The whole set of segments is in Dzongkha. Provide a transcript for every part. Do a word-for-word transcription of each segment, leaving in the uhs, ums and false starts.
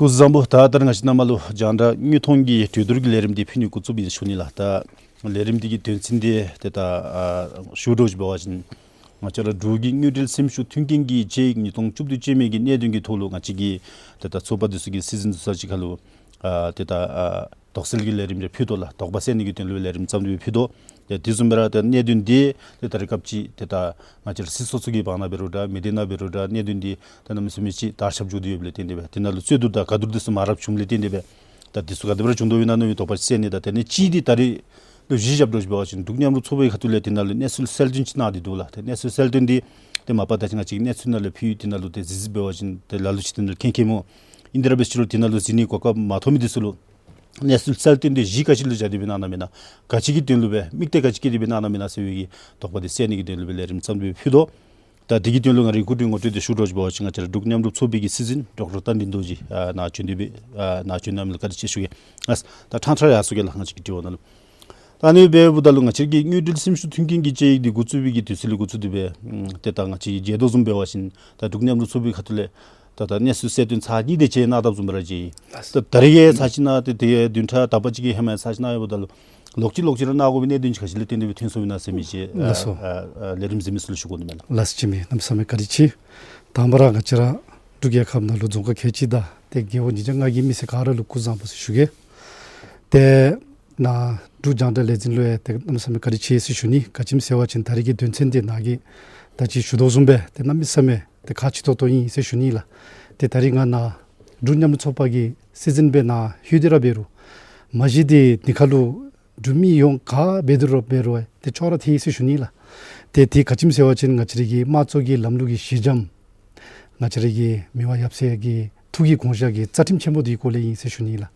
སྐུ་གཟུགས་བཟང་པོ། ད་ལྟོ་ང་བཅས་ནཱ་མར་ལུ་རྒྱང་བསྒྲགས་དངོས་མཐོང་གི་གྲོས་བསྡུར་གྱི་ལས་རིམ་འདི་ཕུལ་ནི་འགོ་བཙུགསཔ་ཨིན་ཟེར་ཞུ་ནི་ལགས། ད་ལས་རིམ་འདི་གི་དོན་ཚན་འདི་ཏེ་ད་ཨ་ཞུ་དོ་ཅིག་འབད་བ་ཅིན་ང་བཅས་ར་འབྲུག་གི་དངུལ་འབྲེལ་སེམས་ཤུགས་མཐུན་རྐྱེན་གྱི་དཔྱད་ཡིག་ཉིས་སྟོང་བཅུ་བདུན་ཅན་མའི་གི་གནད་དོན་གྱི་ཐོག་ལུ་ང་བཅས་ཀྱི་ཏེ་ད་ཚོགས་པ་འདི་ཚུ་གི་སྲིད་འཛིན་འདི་ཚུ་གཅིག་ཁར་ལུ་ཨ་ཏེ་ད་ཨ་དོགས་སེལ་གྱི་ལས་རིམ་རེ་ཕུལ་དོ་ལགས། དོགས་པ་སེལ་ནི་གི་དོན་ལུ་སྦེ་ལས་རིམ་བརྩམས་ཏེ་སྦེ་ཕུལ་དོ། ཏེ་དེ་བཟུམ་སྦེ་ར་ཏེ་གནད་དོན་འདི་ཏེ་ད་རེས་སྐབས་ཅིག་ཏེ་ད་ང་བཅས་ར་སྲིད་ཚོགས་ཚུ་གི་བར་ན་འབད་རུང་འདྲ་མི་སྡེ་ནང་འབད་རུང་འདྲ་གནད་དོན་འདི་ཏེ་གནམ་མེད་ས་མེད་ཅིག་དར་ཁྱབ་འགྱོ་སྟེ་ཡོདཔ་ལས་བརྟེན་ཏེ་སྦེ་དེ་ནང་ལུ་རྩོད་བསྡུར་དང་བཀའ་བསྡུར་འདི་ཚུ་མང་རབས་བྱུངམ་ལས་བརྟེན་ཏེ་སྦེ་ད་འདི་ཚུ་ག་དེ་སྦེ་ར་བྱུང་དོ་ཨིན་ན་མནོ་མི་དོགས་པ་སེལ་ནི་དང་དེ་ལས་གཅིག་འདི་ད་རེས་ལུ་གཞི་བཞག་དོ་ཅིག་འབད་བ་ཅིན་འབྲུག་མཉམ་རུབ་ཚོགས་པའི་ཁ་ཐུག་ལས་དེ་ནང་ལུ་གནས་ཚུལ་གསལ་སྟོན་ཅིག་གནང་སྟེ་འདུག་ལགས། ཏེ་གནས་ཚུལ་གསལ་སྟོན་འདི་ཏེ་མ་པ་ད་ཅི་ང་བཅས་ཀྱི་གནས་ཚུལ་ནང་ལས་ཕུལ་དེ་ནང་ལུ་ཏེ་གཟིགས་གཟིགསཔ་འབད་བ་ཅིན་ཏེ་ལ་ལུ་ཅིག་དེ་ནང་ལུ་མཁྱེན་མཁྱེནམ་འོང་། ཨིན་དེ་ར་འབད་ཞུ་རུང་དེ་ནང་ལུ་གཟིགས་ནི་གོ་སྐབས་མ་ཐོབ་མི་འདི་ཚུ་ལུ་གནས་ཚུལ་གསལ་སྟོན་འདི་གཞི་ག་ཅི་ལུ་བཞག་སྟེ་སྦེ་གནང་གནངམ་ཨིན་ན། ག་ཅི་གི་དོན་ལུ་སྦེ་དམིགས་གཏད་ག་ཅི་བསྐྱེད་དེ་སྦེ་གནང་གནངམ་ཨིན་ན་ཟེར་བའི་གི་དོགས་པ་འདི་སེལ་ནི་གི་དོན་ལུ་སྦེ་ལས་རིམ་བརྩམས་ཏེ་སྦེ་ཕུལ་དོ། ད་དེ་གི་དོན་ལུ་ང་རའི་སྐུ་མདུན་ངོ་སྤྲོད་འདི་ཞུ་དོ་ཅིག་འབད་བ་ཅིན་ང་བཅས་ར་འབྲུག་མཉམ་རུབ་ཚོགས་པའི་གི་སྲིད་འཛིན་ཌོག་ཊར་རྟ་མགྲིན་རྡོ་རྗེ་ཨ་ནཱ་བྱོན་ཏེ་སྦེ་ཨ་ནཱ་བྱོན་གནང་མི་ལུ་བཀའ་དྲིན་ཆེ་ཞུ་གེ། ཨ་ད་ཕྲང་ཕྲང་ཡར་སོང་གེ་ལགས། ང་བཅས་ཀྱི་དྲི་བ་ནང་ལུ། ད་ཨ་ནི་སྦེ་འབདཝ་ད་ལུ་ང་བཅས་ཀྱི་དངུལ་འབྲེལ་སེམས་ཤུགས་མཐུན་རྐྱེན་གྱི་དཔྱད་ཡིག་འདི་འགོ་བཙུགས་པའི་གི་དུས་ཚོད་ལས་འགོ་བཙུགས་ཏེ་སྦེ་ཨམ་ཏེ་ད་ང་བཅས་ཀྱིས་མཇལ་དོ་བཟུམ་འབད་བ་ཅིན་ད་འབྲུག་མཉམ་རུབ་ཚོགས་པའི་ཁ་ཐུག་ལས་ད་ད་གནས་ཚུལ་གསལ་སྟོན་ཚར་གཉིས་དེ་ཅིག་གནང་དཔ་བཟུམ་སྦེ་ར་མཇལ་ཡི། ད་ད་རེས་ཀྱི་ཚར་གཅིག་ནང་ཏེ་དེ་བདུན་ཕྲག་དག་པ་ཅིག་གི་ཧེ་མ་ཚར་གཅིག་གནང་ཡོདཔ་ད་ལུ་ལོག་ཅི་ལོག་ཅི་ར་གནང་དགོ་པའི་གནད་དོན་ཅིག་ག་ཅི་ལས་བརྟེན་ཏེ་སྦེ་ཐོན་སོང་ཡི་ན་ཟེར་མི་ཅིག་ལགས་སོ། ཨ་ཨ་ལས་རིམ་གཟིགས་མི་ཚུ་ལུ་ཞུ་དགོ་ནི་མས་ལགས། ལགས་སོ། བྱིན་མི་གནམ་མེད་ས་མེད་བཀའ་དྲིན་ཆེ། དང་པ་ར་ང་བཅས་ར་འབྲུག་རྒྱལ་ཁབ་ནང་ལུ་རྫོང་ཁག་ཁལ་གཅིག་དང་ཏེ་རྒེད་འོག་ཉིས་བརྒྱ་ལྔ་གི་མི་སེར་ག་ར་ལུ་སྐུ་གཟུགས་བཟང་པོ་ཟེར་ཞུ་གེ། ཏེ་ནཱ་འབྲུག་རྒྱང་བསྒྲགས་ལས་འཛིན་ལུ་ཡང་ཏེ་གནམ་མེད་ས་མེད་བཀའ་དྲིན་ཆེ་ཟེར་ཞུ་ནི། ག་ཅི་སྨོ་ཟེར་བ་ཅིན་ད་རེས་ཀྱི་དོན་ཚན་འདི་ནཱ་གིས་ད་ཅི་ཞུ་དོ་བཟུམ་སྦེ་ཏེ་གནམ་མེད་ས་མེད་ཏེ་ཁག་ཆེ་ཏོག་ཏོ་ཨིན་ཟེར་ཞུ་ནི་ལགས། ཏེ་ད་རེས་ང་ནཱ་འབྲུག་མཉམ་རུབ་ཚོགས་པ་གི་སྲིད་འཛིན་སྦེ་ནཱ་ལྷོད་དེ་ར་འབད་རུང་མ་གཞི་འདི་འདི་ཁར་ལུ་འབྲུག་མི་ཡོངས་ག་འབད་དེ་ར་འབད་རུང་ཏེ་ཅོག་ར་འཐད་ཡི་ཟེར་ཞུ་ནི་ལགས། ཏེ་འདི་ག་ཅི་སྨོ་ཟེར་བ་ཅིན་ང་བཅས་རའི་གི་དམངས་གཙོ་གི་ལམ་ལུགས་ཀྱི་གཞི་འགྱམ་ང་བཅས་རའི་གི་མི་དབང་ཡབ་སྲས་ཀྱི་ཐུགས་ཀྱི་དགོངས་བཞེད་ཀྱི་རྩ་ཁྲིམས་ཆེན་པོ་འདི་གི་སྐོར་ལས་ཨིན་ཟེར་ཞུ་ནི་ལགས།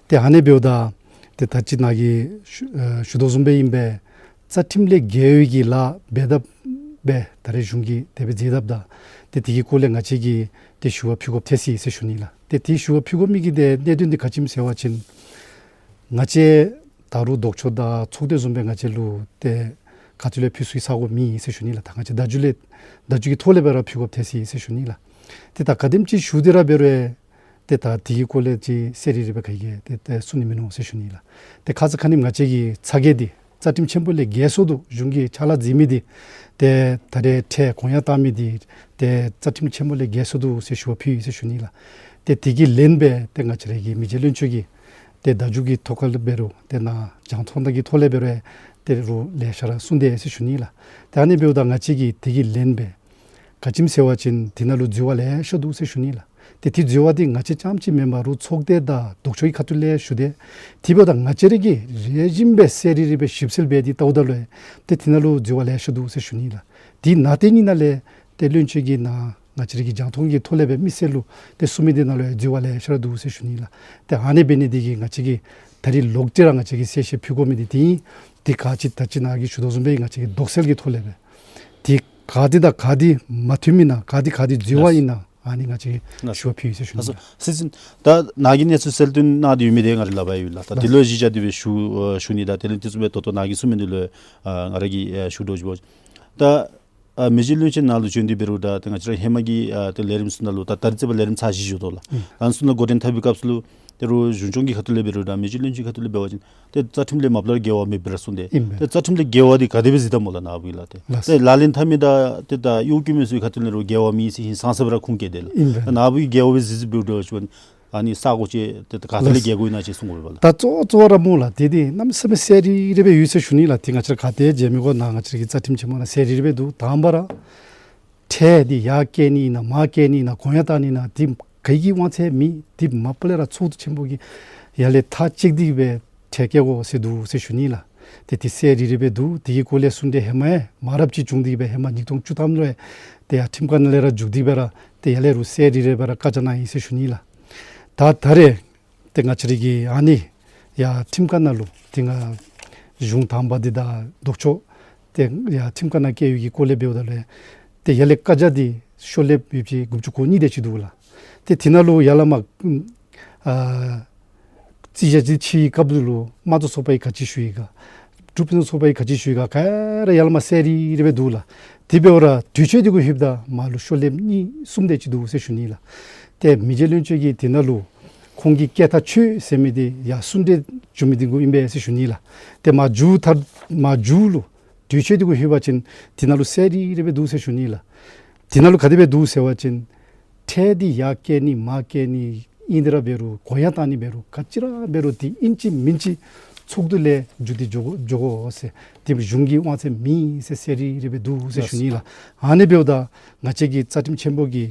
ཏེ་ཨ་ནི་འབདཝ་ད་ཏེ་ད་ཅི་ནཱ་གིས་ཞུ་ཨ་ཞུ་དོ་བཟུམ་སྦེ་ཨིན་པས། རྩ་ཁྲིམས་ལས་འགལ་བའི་གི་ལཱ་འབད་དཔ་སྦེ་ད་རེས་གཞུང་གིས་དེ་སྦེ་མཛད་དཔ་ད་ཏེ་འདི་གི་སྐོར་ལས་ང་བཅས་ཀྱིས་ཏེ་ཞུ་བ་ཕུལ་དགོཔ་ཐལ་སོ་ཡི་ཟེར་ཞུ་ནི་ལགས། ཏེ་འདི་ཞུ་བ་ཕུལ་དགོ་མི་གི་ཏེ་གནད་དོན་འདི་ག་ཅི་སྨོ་ཟེར་བ་ཅིན་ང་བཅས་ད་རུང་ལྡོག་ཕྱོགས་དང་ཚོགས་སྡེ་བཟུམ་སྦེ་ང་བཅས་ལུ་ཏེ་ཁ་ཐུག་ལས་ཕུལ་ཚུགས་ས་གོ་མེད་ཟེར་ཞུ་ནི་ལགས། ད་ང་བཅས་བརྡ་བརྒྱུད་ལས་བརྡ་བརྒྱུད་ཀྱི་ཐོག་ལས་སྦེ་ར་ཕུལ་དགོཔ་ཐལ་སོ་ཡི་ཟེར་ཞུ་ནི་ལགས། ཏེ་ད་ག་དེམ་ཅིག་ཞུ་སྟེ་ར་འབད་རུང་ཏེ་ད་འདི་གི་སྐོར་ལས་ཅིག་གསལ་རི་རི་སྦེ་ག་གིས་ཏེ་ཏེ་གསུང་ནི་མིན་ནུག་ཟེར་ཞུ་ནི་ལགས། ཏེ་ཁ་ཙ་ཁ་ཉིནམ་ང་བཅས་ཀྱི་ཚ་གྱང་འདི་རྩ་ཁྲིམས་ཆེན་པོ་ལས་འགལ་སོ་འདུག། གཞུང་གིས་ཕྱག་ལཱ་མཛད་མི་འདི་ཏེ་ད་རེས་ཁྲལ་གོང་ཡང་བཏང་མི་འདི་ཏེ་རྩ་ཁྲིམས་ཆེན་པོ་ལས་འགལ་སོ་འདུག་ཟེར་ཞུ་བ་ཕུལ་ཡི་ཟེར་ཞུ་ནི་ལགས། ཏེ་འདི་གི་ལན་སྦེ་ཏེ་ང་བཅས་རའི་གི་མི་རྗེ་བློན་ཆེན་གྱིས་ཏེ་བརྡ་བརྒྱུད་ཀྱི་ཐོག་ཁ་ལས་འབད་རུང་ཏེ་ནཱ་རྒྱང་མཐོང་དང་གི་ཐོག་ལས་འབད་རུང་ཏེ་རུང་ལེ་ཤ་ར་གསུངས་དེས་ཟེར་ཞུ་ནི་ལགས། ཏེ་ཨ་ནི་འབདཝ་ད་ང་བཅས་ཀྱིས་འདི་གི་ལན་སྦེ་ག་ཅི་སྨོ་ཟེར་བ་ཅིན་འདི་ནང་ལུ་འཛོལ་བ་ལེ་ཤ་འདུག་ཟེར་ཞུ་ནི་ལགས། ཏེ་འདི་འཛོལ་བ་འདི་ང་བཅས་རྐྱངམ་ཅིག་མེན་པར་རུང་ཚོགས་སྡེ་དང་ལྡོག་ཕྱོགས་ཀྱི་ཁ་ཐུག་ལས་ཞུ་དེས། དེ་འབདཝ་ད་ང་བཅས་ར་གིས་རེ་བཞིན་སྦེ་གསལ་རི་རི་སྦེ་ཞིབ་འཚོལ་འབད་དེ་བལྟཝ་ད་ལུ་ཏེ་འདི་ནང་ལུ་འཛོལ་བ་ལེ་ཤ་འདུག་ཟེར་ཞུ་ནི་ལགས། འདི་ནང་ཏེ་ནི་ནང་ལས་ཏེ་བློན་ཆེན་གྱིས་ནཱ་ང་བཅས་ར་གི་རྒྱང་མཐོང་གི་ཐོག་ལས་སྦེ་མི་སེར་ལུ་ཏེ་གསུང་མི་འདི་ནང་ལུ་འཛོལ་བ་ལེ་ཤ་ར་འདུག་ཟེར་ཞུ་ནི་ལགས། ཏེ་ཨ་ནི་འབད་ནི་འདི་གིས་ང་བཅས་ཀྱིས་ད་རེས་ལོག་སྟེ་ར་ང་བཅས་ཀྱིས་གསལ་བཤད་ཕུལ་དགོ་མི་འདི་འདི་ཨིན། འདི་ག་ཅི་ད་ཅི་ནཱ་གིས་ཞུ་དོ་བཟུམ་སྦེ་ང་བཅས་ཀྱིས་དོགས་སེལ་གྱི་ཐོག་ལས་སྦེ་འདི་ག་འདི་དང་ག་འདི་མ་མཐུན་མི་ན་ག་འདི་ག་འདི་འཛོལ་བ་ཨིན་ན་ཨ་ནི་ང་བཅས་ཀྱིས་ཞུ་བ་ཕུལ་ཡི་ཟེར་ཞུ་ནི་ལགས། སྲིད་འཛིན་ད་ནཱ་གིས་གནས་ཚུལ་གསལ་སྟོན་གནང་སྟེ་ཡོད་མི་འདི་ང་ར་ལགས་པར་ཡོད་ལགས། ད་འདི་ལུ་གཞི་བཞག་སྟེ་སྦེ་ཞུ་ཨ་ཞུ་ནི་དང་དེ་ལས་དེ་བཟུམ་སྦེ་ད་ལྟོ་ནཱ་གིས་གསུངས་མི་འདི་ལུ་ཨ་ང་ར་གིས་ཨ་ཞུ་དོ་ཅིག་འབད་བ་ཅིན་ད་ཨ་མི་རྗེ་བློན་ཆེན་ནཱ་ལུ་བྱོན་ཏེ་འབད་རུང་ད་ཏེ་ང་བཅས་ར་ཧེ་མ་གི་ཨ་ཏེ་ལས་རིམ་ཚུ་ནང་ལུ་ད་ད་རེས་ཚེ་བ་ལས་རིམ་ཚར་བཞི་ཞུ་དོ་ལགས། ཨ་ནི་ཚུ་ནང་འགོ་འདྲེན་འཐབ་པའི་སྐབས་སུ་ལུ་ཏེ་རུང་གཞུང་སྐྱོང་གི་ཁ་ཐུག་ལས་འབད་རུང་ད་མི་རྗེ་བློན་ཆེན་ཁ་ཐུག་ལས་འབད་བ་ཅིན་ཏེ་རྩ་ཁྲིམས་ལས་མ་པ་ལས་འགལ་བ་མེད་པར་གསུངས་ཏེ། ཨིན་པས། ཏེ་རྩ་ཁྲིམས་ལས་འགལ་བ་འདི་ག་དེ་སྦེ་གཟིགས་དོ་སྨོ་ལགས་ནཱ་བུ་གིས་ལགས། ཏེ་ལགས། ཏེ་ལག་ལེན་འཐབ་མི་དང་ཏེ་ད་གཡོག་བཀོལ་མི་ཚུ་གི་ཁ་ཐུག་ལས་རུང་འགལ་བ་མེད་ཟེར་ཧིང་སངས་ས་སྦེ་ར་ཁུངས་བཀལ་ཏེ་ལགས། ཨིན་པས། ཏེ་ནཱ་བུ་གིས་འགལ་བ་སྦེ་གཟིགས་གཟིགསཔ་འབད་བ་ཅིན་ཨ་ནི་ས་གོ་ཅིག་ཏེ་ད་ག་ཏེ་ལས་འགལ་དགོ་ཨིན་ན་ཅིག་གསུང་དགོ་པས་ལགས། ད་གཙོ་གཙོ་བོ་ར་སྨོ་ལགས། ཏེ་འདི་གནམ་མེད་ས་མེད་གསལ་རི་རི་སྦེ་ཡོད་ཟེར་ཞུ་ནི་ལགས། ཏེ་ང་བཅས་ར་ག་ཏེ་མཇལ་མི་དགོ་ནཱ་ང་བཅས་ར་གི་རྩ་ཁྲིམས་ཆེན་མོ་ནང་གསལ་རི་རི་སྦེ་འདུག། དང་པ་ར་ཁྲལ་འདི་ཡར་བཀལ་ནི་ཨིན་ན་མར་བཀལ་ནི་ཨིན་ན་གོང་ཡང་བཏང་ནི་ཨིན་ན་འདི་ག་གི་དབང་ཚད་མེད། འདི་མ་པ་ལས་ར་ཚོགས་འདུ་ཆེན་པོ་གིས་ཡར་ལས་ཐག་བཅད་དེ་སྦེ་ཁྲལ་བཀལ་དགོ་ཟེར་འདུག་ཟེར་ཞུ་ནི་ལགས། ཏེ་འདི་གསལ་རི་རི་སྦེ་འདུག། འདི་གི་སྐོར་ལས་གསུངས་ཏེ་ཧེ་མ་ཡང་མང་རབས་ཅིག་བྱུང་སྟེ་སྦེ་ཧེ་མ་ཉིས་སྟོང་བཅུ་ཐམ་ལུ་ཡང་ཏེ་ཡར་ཁྲིམས་ཁང་ནང་ལས་ར་བརྒྱུད་དེ་སྦེ་ར་ཏེ་ཡར་ལས་རུང་གསལ་རི་རི་སྦེ་ར་བཀའ་རྒྱ་གནང་ཡི་ཟེར་ཞུ་ནི་ལགས། ད་ད་རེས་ཏེ་ང་བཅས་ར་གི་ཨ་ནི་ཡར་ཁྲིམས་ཁང་ནང་ལུ་ཏེ་ང་གཞུང་དང་པ་འདི་དང་ལྡོག་ཕྱོགས་ཏེ་ཡར་ཁྲིམས་ཁང་ནང་བསྐྱལ་བའི་གི་སྐོར་ལས་འབདཝ་ད་ལུ་ཏེ་ཡར་ལས་བཀའ་རྒྱ་འདི་ཤོག་ལེབ་ཡོདཔ་ཅིག་དགུ་བཅུ་གོ་གཉིས་དེ་ཅིག་འདུག་ལགས། ཏེ་དེ་ནང་ལུ་ཡར་ལས་མར་ཨ་རྩིས་རྒྱག་ཅིག་ཕྱེ་བའི་སྐབས་ལུ་དམངས་གཙོ་ཚོགས་པ་གིས་ག་ཅི་ཞུ་ཡི་ག་འབྲུག་ཕུན་སུམ་ཚོགས་པ་གིས་ག་ཅི་ཞུ་ཡི་ག་ག་ར་ཡར་ལས་མར་གསལ་རི་རི་སྦེ་འདུག་ལགས། དེ་འབདཝ་ད་གྲོས་ཆོད་འདི་གུ་ལྷོདཔ་ད་མར་ལུ་ཤོག་ལེབ་གཉིས་གསུམ་དེ་ཅིག་འདུག་ཟེར་ཞུ་ནི་ལགས། ཏེ་མི་རྗེ་བློན་ཆེན་གྱིས་དེ་ནང་ལུ་ ཁོང་གིས་བཀལ་ཐག་ཆོད་ཟེར་མི་འདི་ཡར་གསུང་གྲོས་བྱུང་མི་འདི་གུ་ཨིན་པས་ཟེར་ཞུ་ནི་ལགས། ཏེ་མར་མཇུག་མཐར་མར་མཇུག་ལུ་དུས་ཆེན་འདི་གུ་ལྷོད་པ་ཅིན་དེ་ནང་ལུ་གསལ་རི་རི་སྦེ་འདུག་ཟེར་ཞུ་ནི་ལགས། དེ་ནང་ལུ་ག་དེ་སྦེ་འདུག་ཟེར་བ་ཅིན་ཁྲལ་འདི་ཡར་བཀལ་ནི་མར་བཀལ་ནི་ཨིན་དེ་ར་འབད་རུང་གོང་ཡར་བཏང་ནི་འབད་རུང་ག་ཅི་ར་འབད་རུང་དེ་ཨིན་ཅི་མིན་ཅི་ཚོགས་འདུ་ལས་མཇུག་འདི་འགྱོ་དགོ་འགྱོ་དགོ་ཟེར། དེ་གཞུང་གི་དབང་ཚད་མེད་ཟེར་གསལ་རི་རི་སྦེ་འདུག་ཟེར་ཞུ་ནི་ལགས། ཨ་ནི་འབདཝ་ད་ང་བཅས་ཀྱི་རྩ་ཁྲིམས་ཆེན་པོ་གི་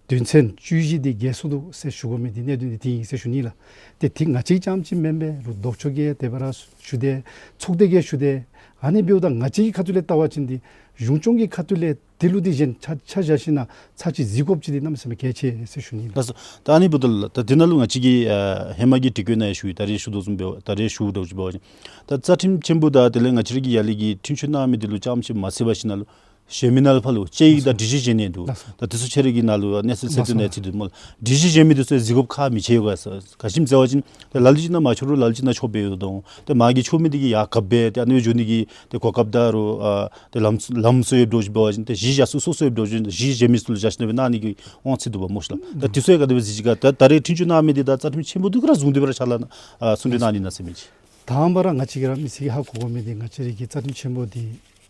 དོན་ཚན་བཅུ་བཞི་འདི་འགལ་སོང་འདུག་ཟེར་ཞུ་དགོ་མི་འདི་གནད་དོན་འདི་དེ་ཨིན་ཟེར་ཞུ་ནི་ལགས། ཏེ་དེ་ང་བཅས་རྐྱངམ་ཅིག་མེན་པས། ལུ་ལྡོག་ཕྱོགས་ཀྱིས་དེ་སྦེ་ར་ཞུ་དེས། ཚོགས་སྡེ་གིས་ཞུ་དེས། ཨ་ནི་འབདཝ་ད་ང་བཅས་ཀྱི་ཁ་ཐུག་ལས་བལྟ་བ་ཅིན་འདི་གཞུང་སྐྱོང་གི་ཁ་ཐུག་ལས་དེ་ལུ་འདི་གཞན་ཆ་ཆ་བཞག་ཞིན་ན་ཚར་གཅིག་གཟིགས་དགོཔ་ཅིག་འདི་གནམ་མེད་ས་མེད་གལ་ཆེ་ཟེར་ཞུ་ནི་ལགས། ལགས་སོ། ད་ཨ་ནི་འབདཝ་ད་ད་འདི་ནང་ལུ་ང་བཅས་ཀྱིས་ཨ་ཧེ་མ་གི་དྲི་བཀོད་ནང་ཡང་ཞུ་ཡི། ད་རེས་ཞུ་དོ་བཟུམ་འབད་བ་ད་རེས་ཞུ་དོ་བཟུམ་འབད་བ་ཅིན་ད་རྩ་ཁྲིམས་ཆེན་པོ་དང་དེ་ལས་ང་བཅས་ར་གི་ཡར་ལས་ཀྱི་ཁྲིམས་གཅོད་གནང་མི་འདི་ལུ་རྐྱངམ་ཅིག་མ་ཚད་པར་ཞིན་ན་ལུ་གཞན་མི་ནང་ལུ་ཕར་ལུ་དཔྱད་ཡིག་དང་སྒྲིག་གཞི་བཞེངས་ནི་འདུག། ལགས་སོ། ད་དེ་ཚུ་ཁྱེད་ར་གི་ནང་ལུ་གནས་ཚུལ་གསལ་སྟོན་ནང་ཡང་ཚུད་འདུག་སྨོ་ལགས། སྒྲིག་གཞི་བཞེངས་མི་འདི་ཚུ་གཟིགས་དགོཔ་ཁག་མི་ཆེ་ཡོད་ག་ཟེར། ག་ཅི་སྨོ་ཟེར་བ་ཅིན་ཏེ་ལ་ལུ་ཅིག་ནང་མ་ཆོག་རུང་ལ་ལུ་ཅིག་ནང་ཆོགཔ་སྦེ་ཡོད་དོ། ཏེ་མ་གི་ཆོག་མི་འདི་གིས་ཡར་གབ་སྦེ་ཏེ་ཨ་ནི་སྦེ་འགྱོ་ནི་གི་ཏེ་གོ་སྐབས་དང་རུང་ཨ་ཏེ་ལམ་ལམ་སྲོལ་ཡོདཔ་འདྲཝ་ཅིག་འབད་བ་ཅིན་ཏེ་གཞི་བཞག་ས་སོ་སོ་ཡོདཔ་འདྲཝ་ཅིག་གཞི་བཞེངས་མི་ཚུ་ལུ་བཞག་ཞིན་ན་སྦེ་གནང་ནི་གི་དབང་ཚད་འདུག་པ་སྨོ་ཤིག་ལགས། ད་དེ་ཚུ་ཡང་ག་དེ་སྦེ་གཟིགས་ཅི་ག། ད་ད་རེས་ཁྲིམས་གཅོད་གནང་མི་འདི་དང་རྩ་ཁྲིམས་ཆེན་པོ་འདི་ག་ར་བཟུང་སྟེ་སྦེ་ར་ཕྱག་ལཱ་ཨ་གསུང་གྲོས་གནང་ནི་ཨིན་ན་ཟེར་མི་ཅིག། དང་པ་ར་ང་བཅས་ཀྱིས་ར་མི་སེར་གྱིས་ཧ་གོ་དགོ་མི་འདི་ང་བཅས་ར་གི་རྩ་ཁྲིམས་ཆེན་པོ་འདི་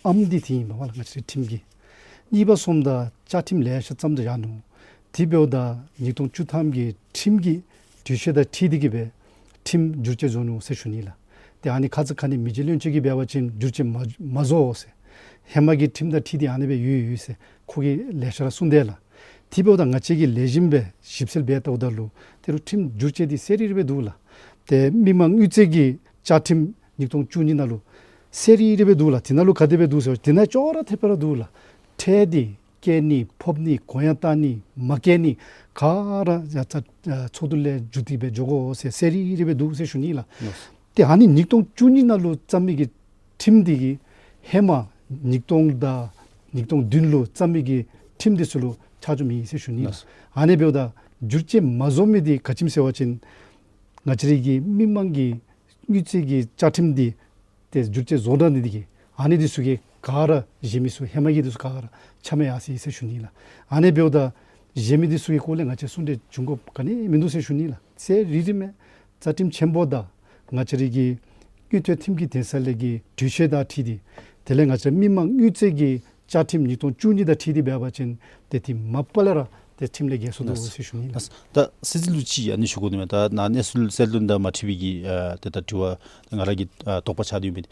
ཨམ་འདི་དེ་ཨིན་པས་ལགས། ང་བཅས་རའི་ཁྲིམས་ཀྱི། གཉིས་པ་སོངམ་ད་བཅའ་ཁྲིམས་ལེ་ཤ་བརྩམས་ཏེ་བཞག་ནུག། དེ་འབདཝ་ད་ཉིས་སྟོང་བཅུ་ཐམ་གྱི་ཁྲིམས་ཀྱི་དུས་ཆེན་དང་འཁྲིལ་ཏེ་གིས་སྦེ་ཁྲིམས་བསྒྱུར་བཅོས་བཟོ་ནུག་ཟེར་ཞུ་ནི་ལགས། ཏེ་ཨ་ནི་ཁ་ཙ་ཁ་ཉིནམ་མི་རྗེ་བློན་ཆེན་གྱིས་འབད་བ་ཅིན་བསྒྱུར་བཅོས་མ་མ་བཟོ་ཟེར། ཧེ་མ་གི་ཁྲིམས་དང་འཁྲིལ་ཏེ་ཨ་ནི་སྦེ་ཡོད་ཡོད་ཟེར་ཁོ་གིས་ལེ་ཤ་ར་གསུངས་དེས་ལགས། དེ་འབདཝ་ད་ང་བཅས་ཀྱིས་ལེགས་ཤོམ་སྦེ་ཞིབ་འཚོལ་འབད་བལྟཝ་ད་ལུ་ཏེ་རུང་ཁྲིམས་བསྒྱུར་བཅོས་འདི་གསལ་རི་རི་སྦེ་འདུག་ལགས། ཏེ་མི་མང་དངུལ་རྩིས་ཀྱི་བཅའ་ཁྲིམས་ཉིས་སྟོང་བཅུ་གཉིས་ནང་ལུ་གསལ་རི་རི་སྦེ་འདུག་ལགས། དེ་ནང་ལུ་ག་དེ་སྦེ་འདུག་ཟེར་བ་ཅིན་དེ་ནང་ཅོག་ར་འཐདཔ་ར་འདུག་ལགས། ཁྲལ་འདི་བཀལ་ནི་ཕབ་ནི་གོང་ཡར་བཏང་ནི་མར་བཀལ་ནི་ག་ར་ཡ་ཚ་ཚོགས་འདུ་ལས་མཇུག་སྡིག་སྦེ་འགྱོ་དགོ་ཟེར་གསལ་རི་རི་སྦེ་འདུག་ཟེར་ཞུ་ནི་ལགས། ལགས། ཏེ་ཨ་ནི་ཉིས་སྟོང་བཅུ་གཉིས་ནང་ལུ་བརྩམས་མི་གི་ཁྲིམས་འདི་གིས་ཧེ་མ་ཉིས་སྟོང་དང་ཉིས་སྟོང་བདུན་ལུ་བརྩམས་མི་གི་ཁྲིམས་འདི་ཚུ་ལུ་ཆ་འཇོག་མེད་ཟེར་ཞུ་ནི་ལགས། ལགས། ཨ་ནི་འབདཝ་ད་བསྒྱུར་བཅོས་མ་བཟོ་མི་འདི་ག་ཅི་སྨོ་ཟེར་བ་ཅིན་ང་བཅས་ར་གི་མི་མང་གི་དངུལ་རྩིས་ཀྱི་བཅའ་ཁྲིམས་འདི་ཏེ་བསྒྱུར་བཅོས་བཟོ་དོ་ནི་འདི་གིས་ཨ་ནི་འདི་ཚུ་གིས་ག་ར་གཞན་མི་ཚུ་ཧེ་མ་གི་འདི་ཚུ་ག་ར་ཆ་མེད་ཡར་སོ་ཡི་ཟེར་ཞུ་ནི་ལགས། ཨ་ནི་འབདཝ་ད་གཞན་མི་འདི་ཚུ་གི་སྐོར་ལས་ང་བཅས་གསུང་གྲོས་བྱུང་དགོཔ་ག་ནི་མིན་འདུག་ཟེར་ཞུ་ནི་ལགས། གསལ་རི་རི་མས། རྩ་ཁྲིམས་ཆེན་པོ་དང་ང་བཅས་ར་གི་དངུལ་དོན་ཁྲིམས་ཀྱི་འདུན་ས་ལས་ཀྱི་གྲོས་ཆོད་དང་འཁྲིལ་ཏེ་དེ་ལས་ང་བཅས་མི་མང་དངུལ་རྩིས་ཀྱི་བཅའ་ཁྲིམས་ཉིས་སྟོང་བཅུ་གཉིས་དང་འཁྲིལ་ཏེ་འབད་བ་ཅིན་ཏེ་དེ་མ་པ་ལས་ར་ཏེ་ཁྲིམས་ལས་འགལ་སོང་འདུག་ཟེར་ཞུ་ནི་ལགས། ད་སྲིད་འཛིན་ལུ་ཅིག་ཨ་ནི་ཞུ་དགོ་ནི་མས། ད་ནཱ་གནས་ཚུལ་གསལ་སྟོན་དང་མ་འཁྲིལ་བའི་གི་ཨ་ཏེ་ད་དྲི་བ་ང་ར་གི་ཨ་དོགས་པ་ཆགས་ཏེ་ཡོད་མི་ད་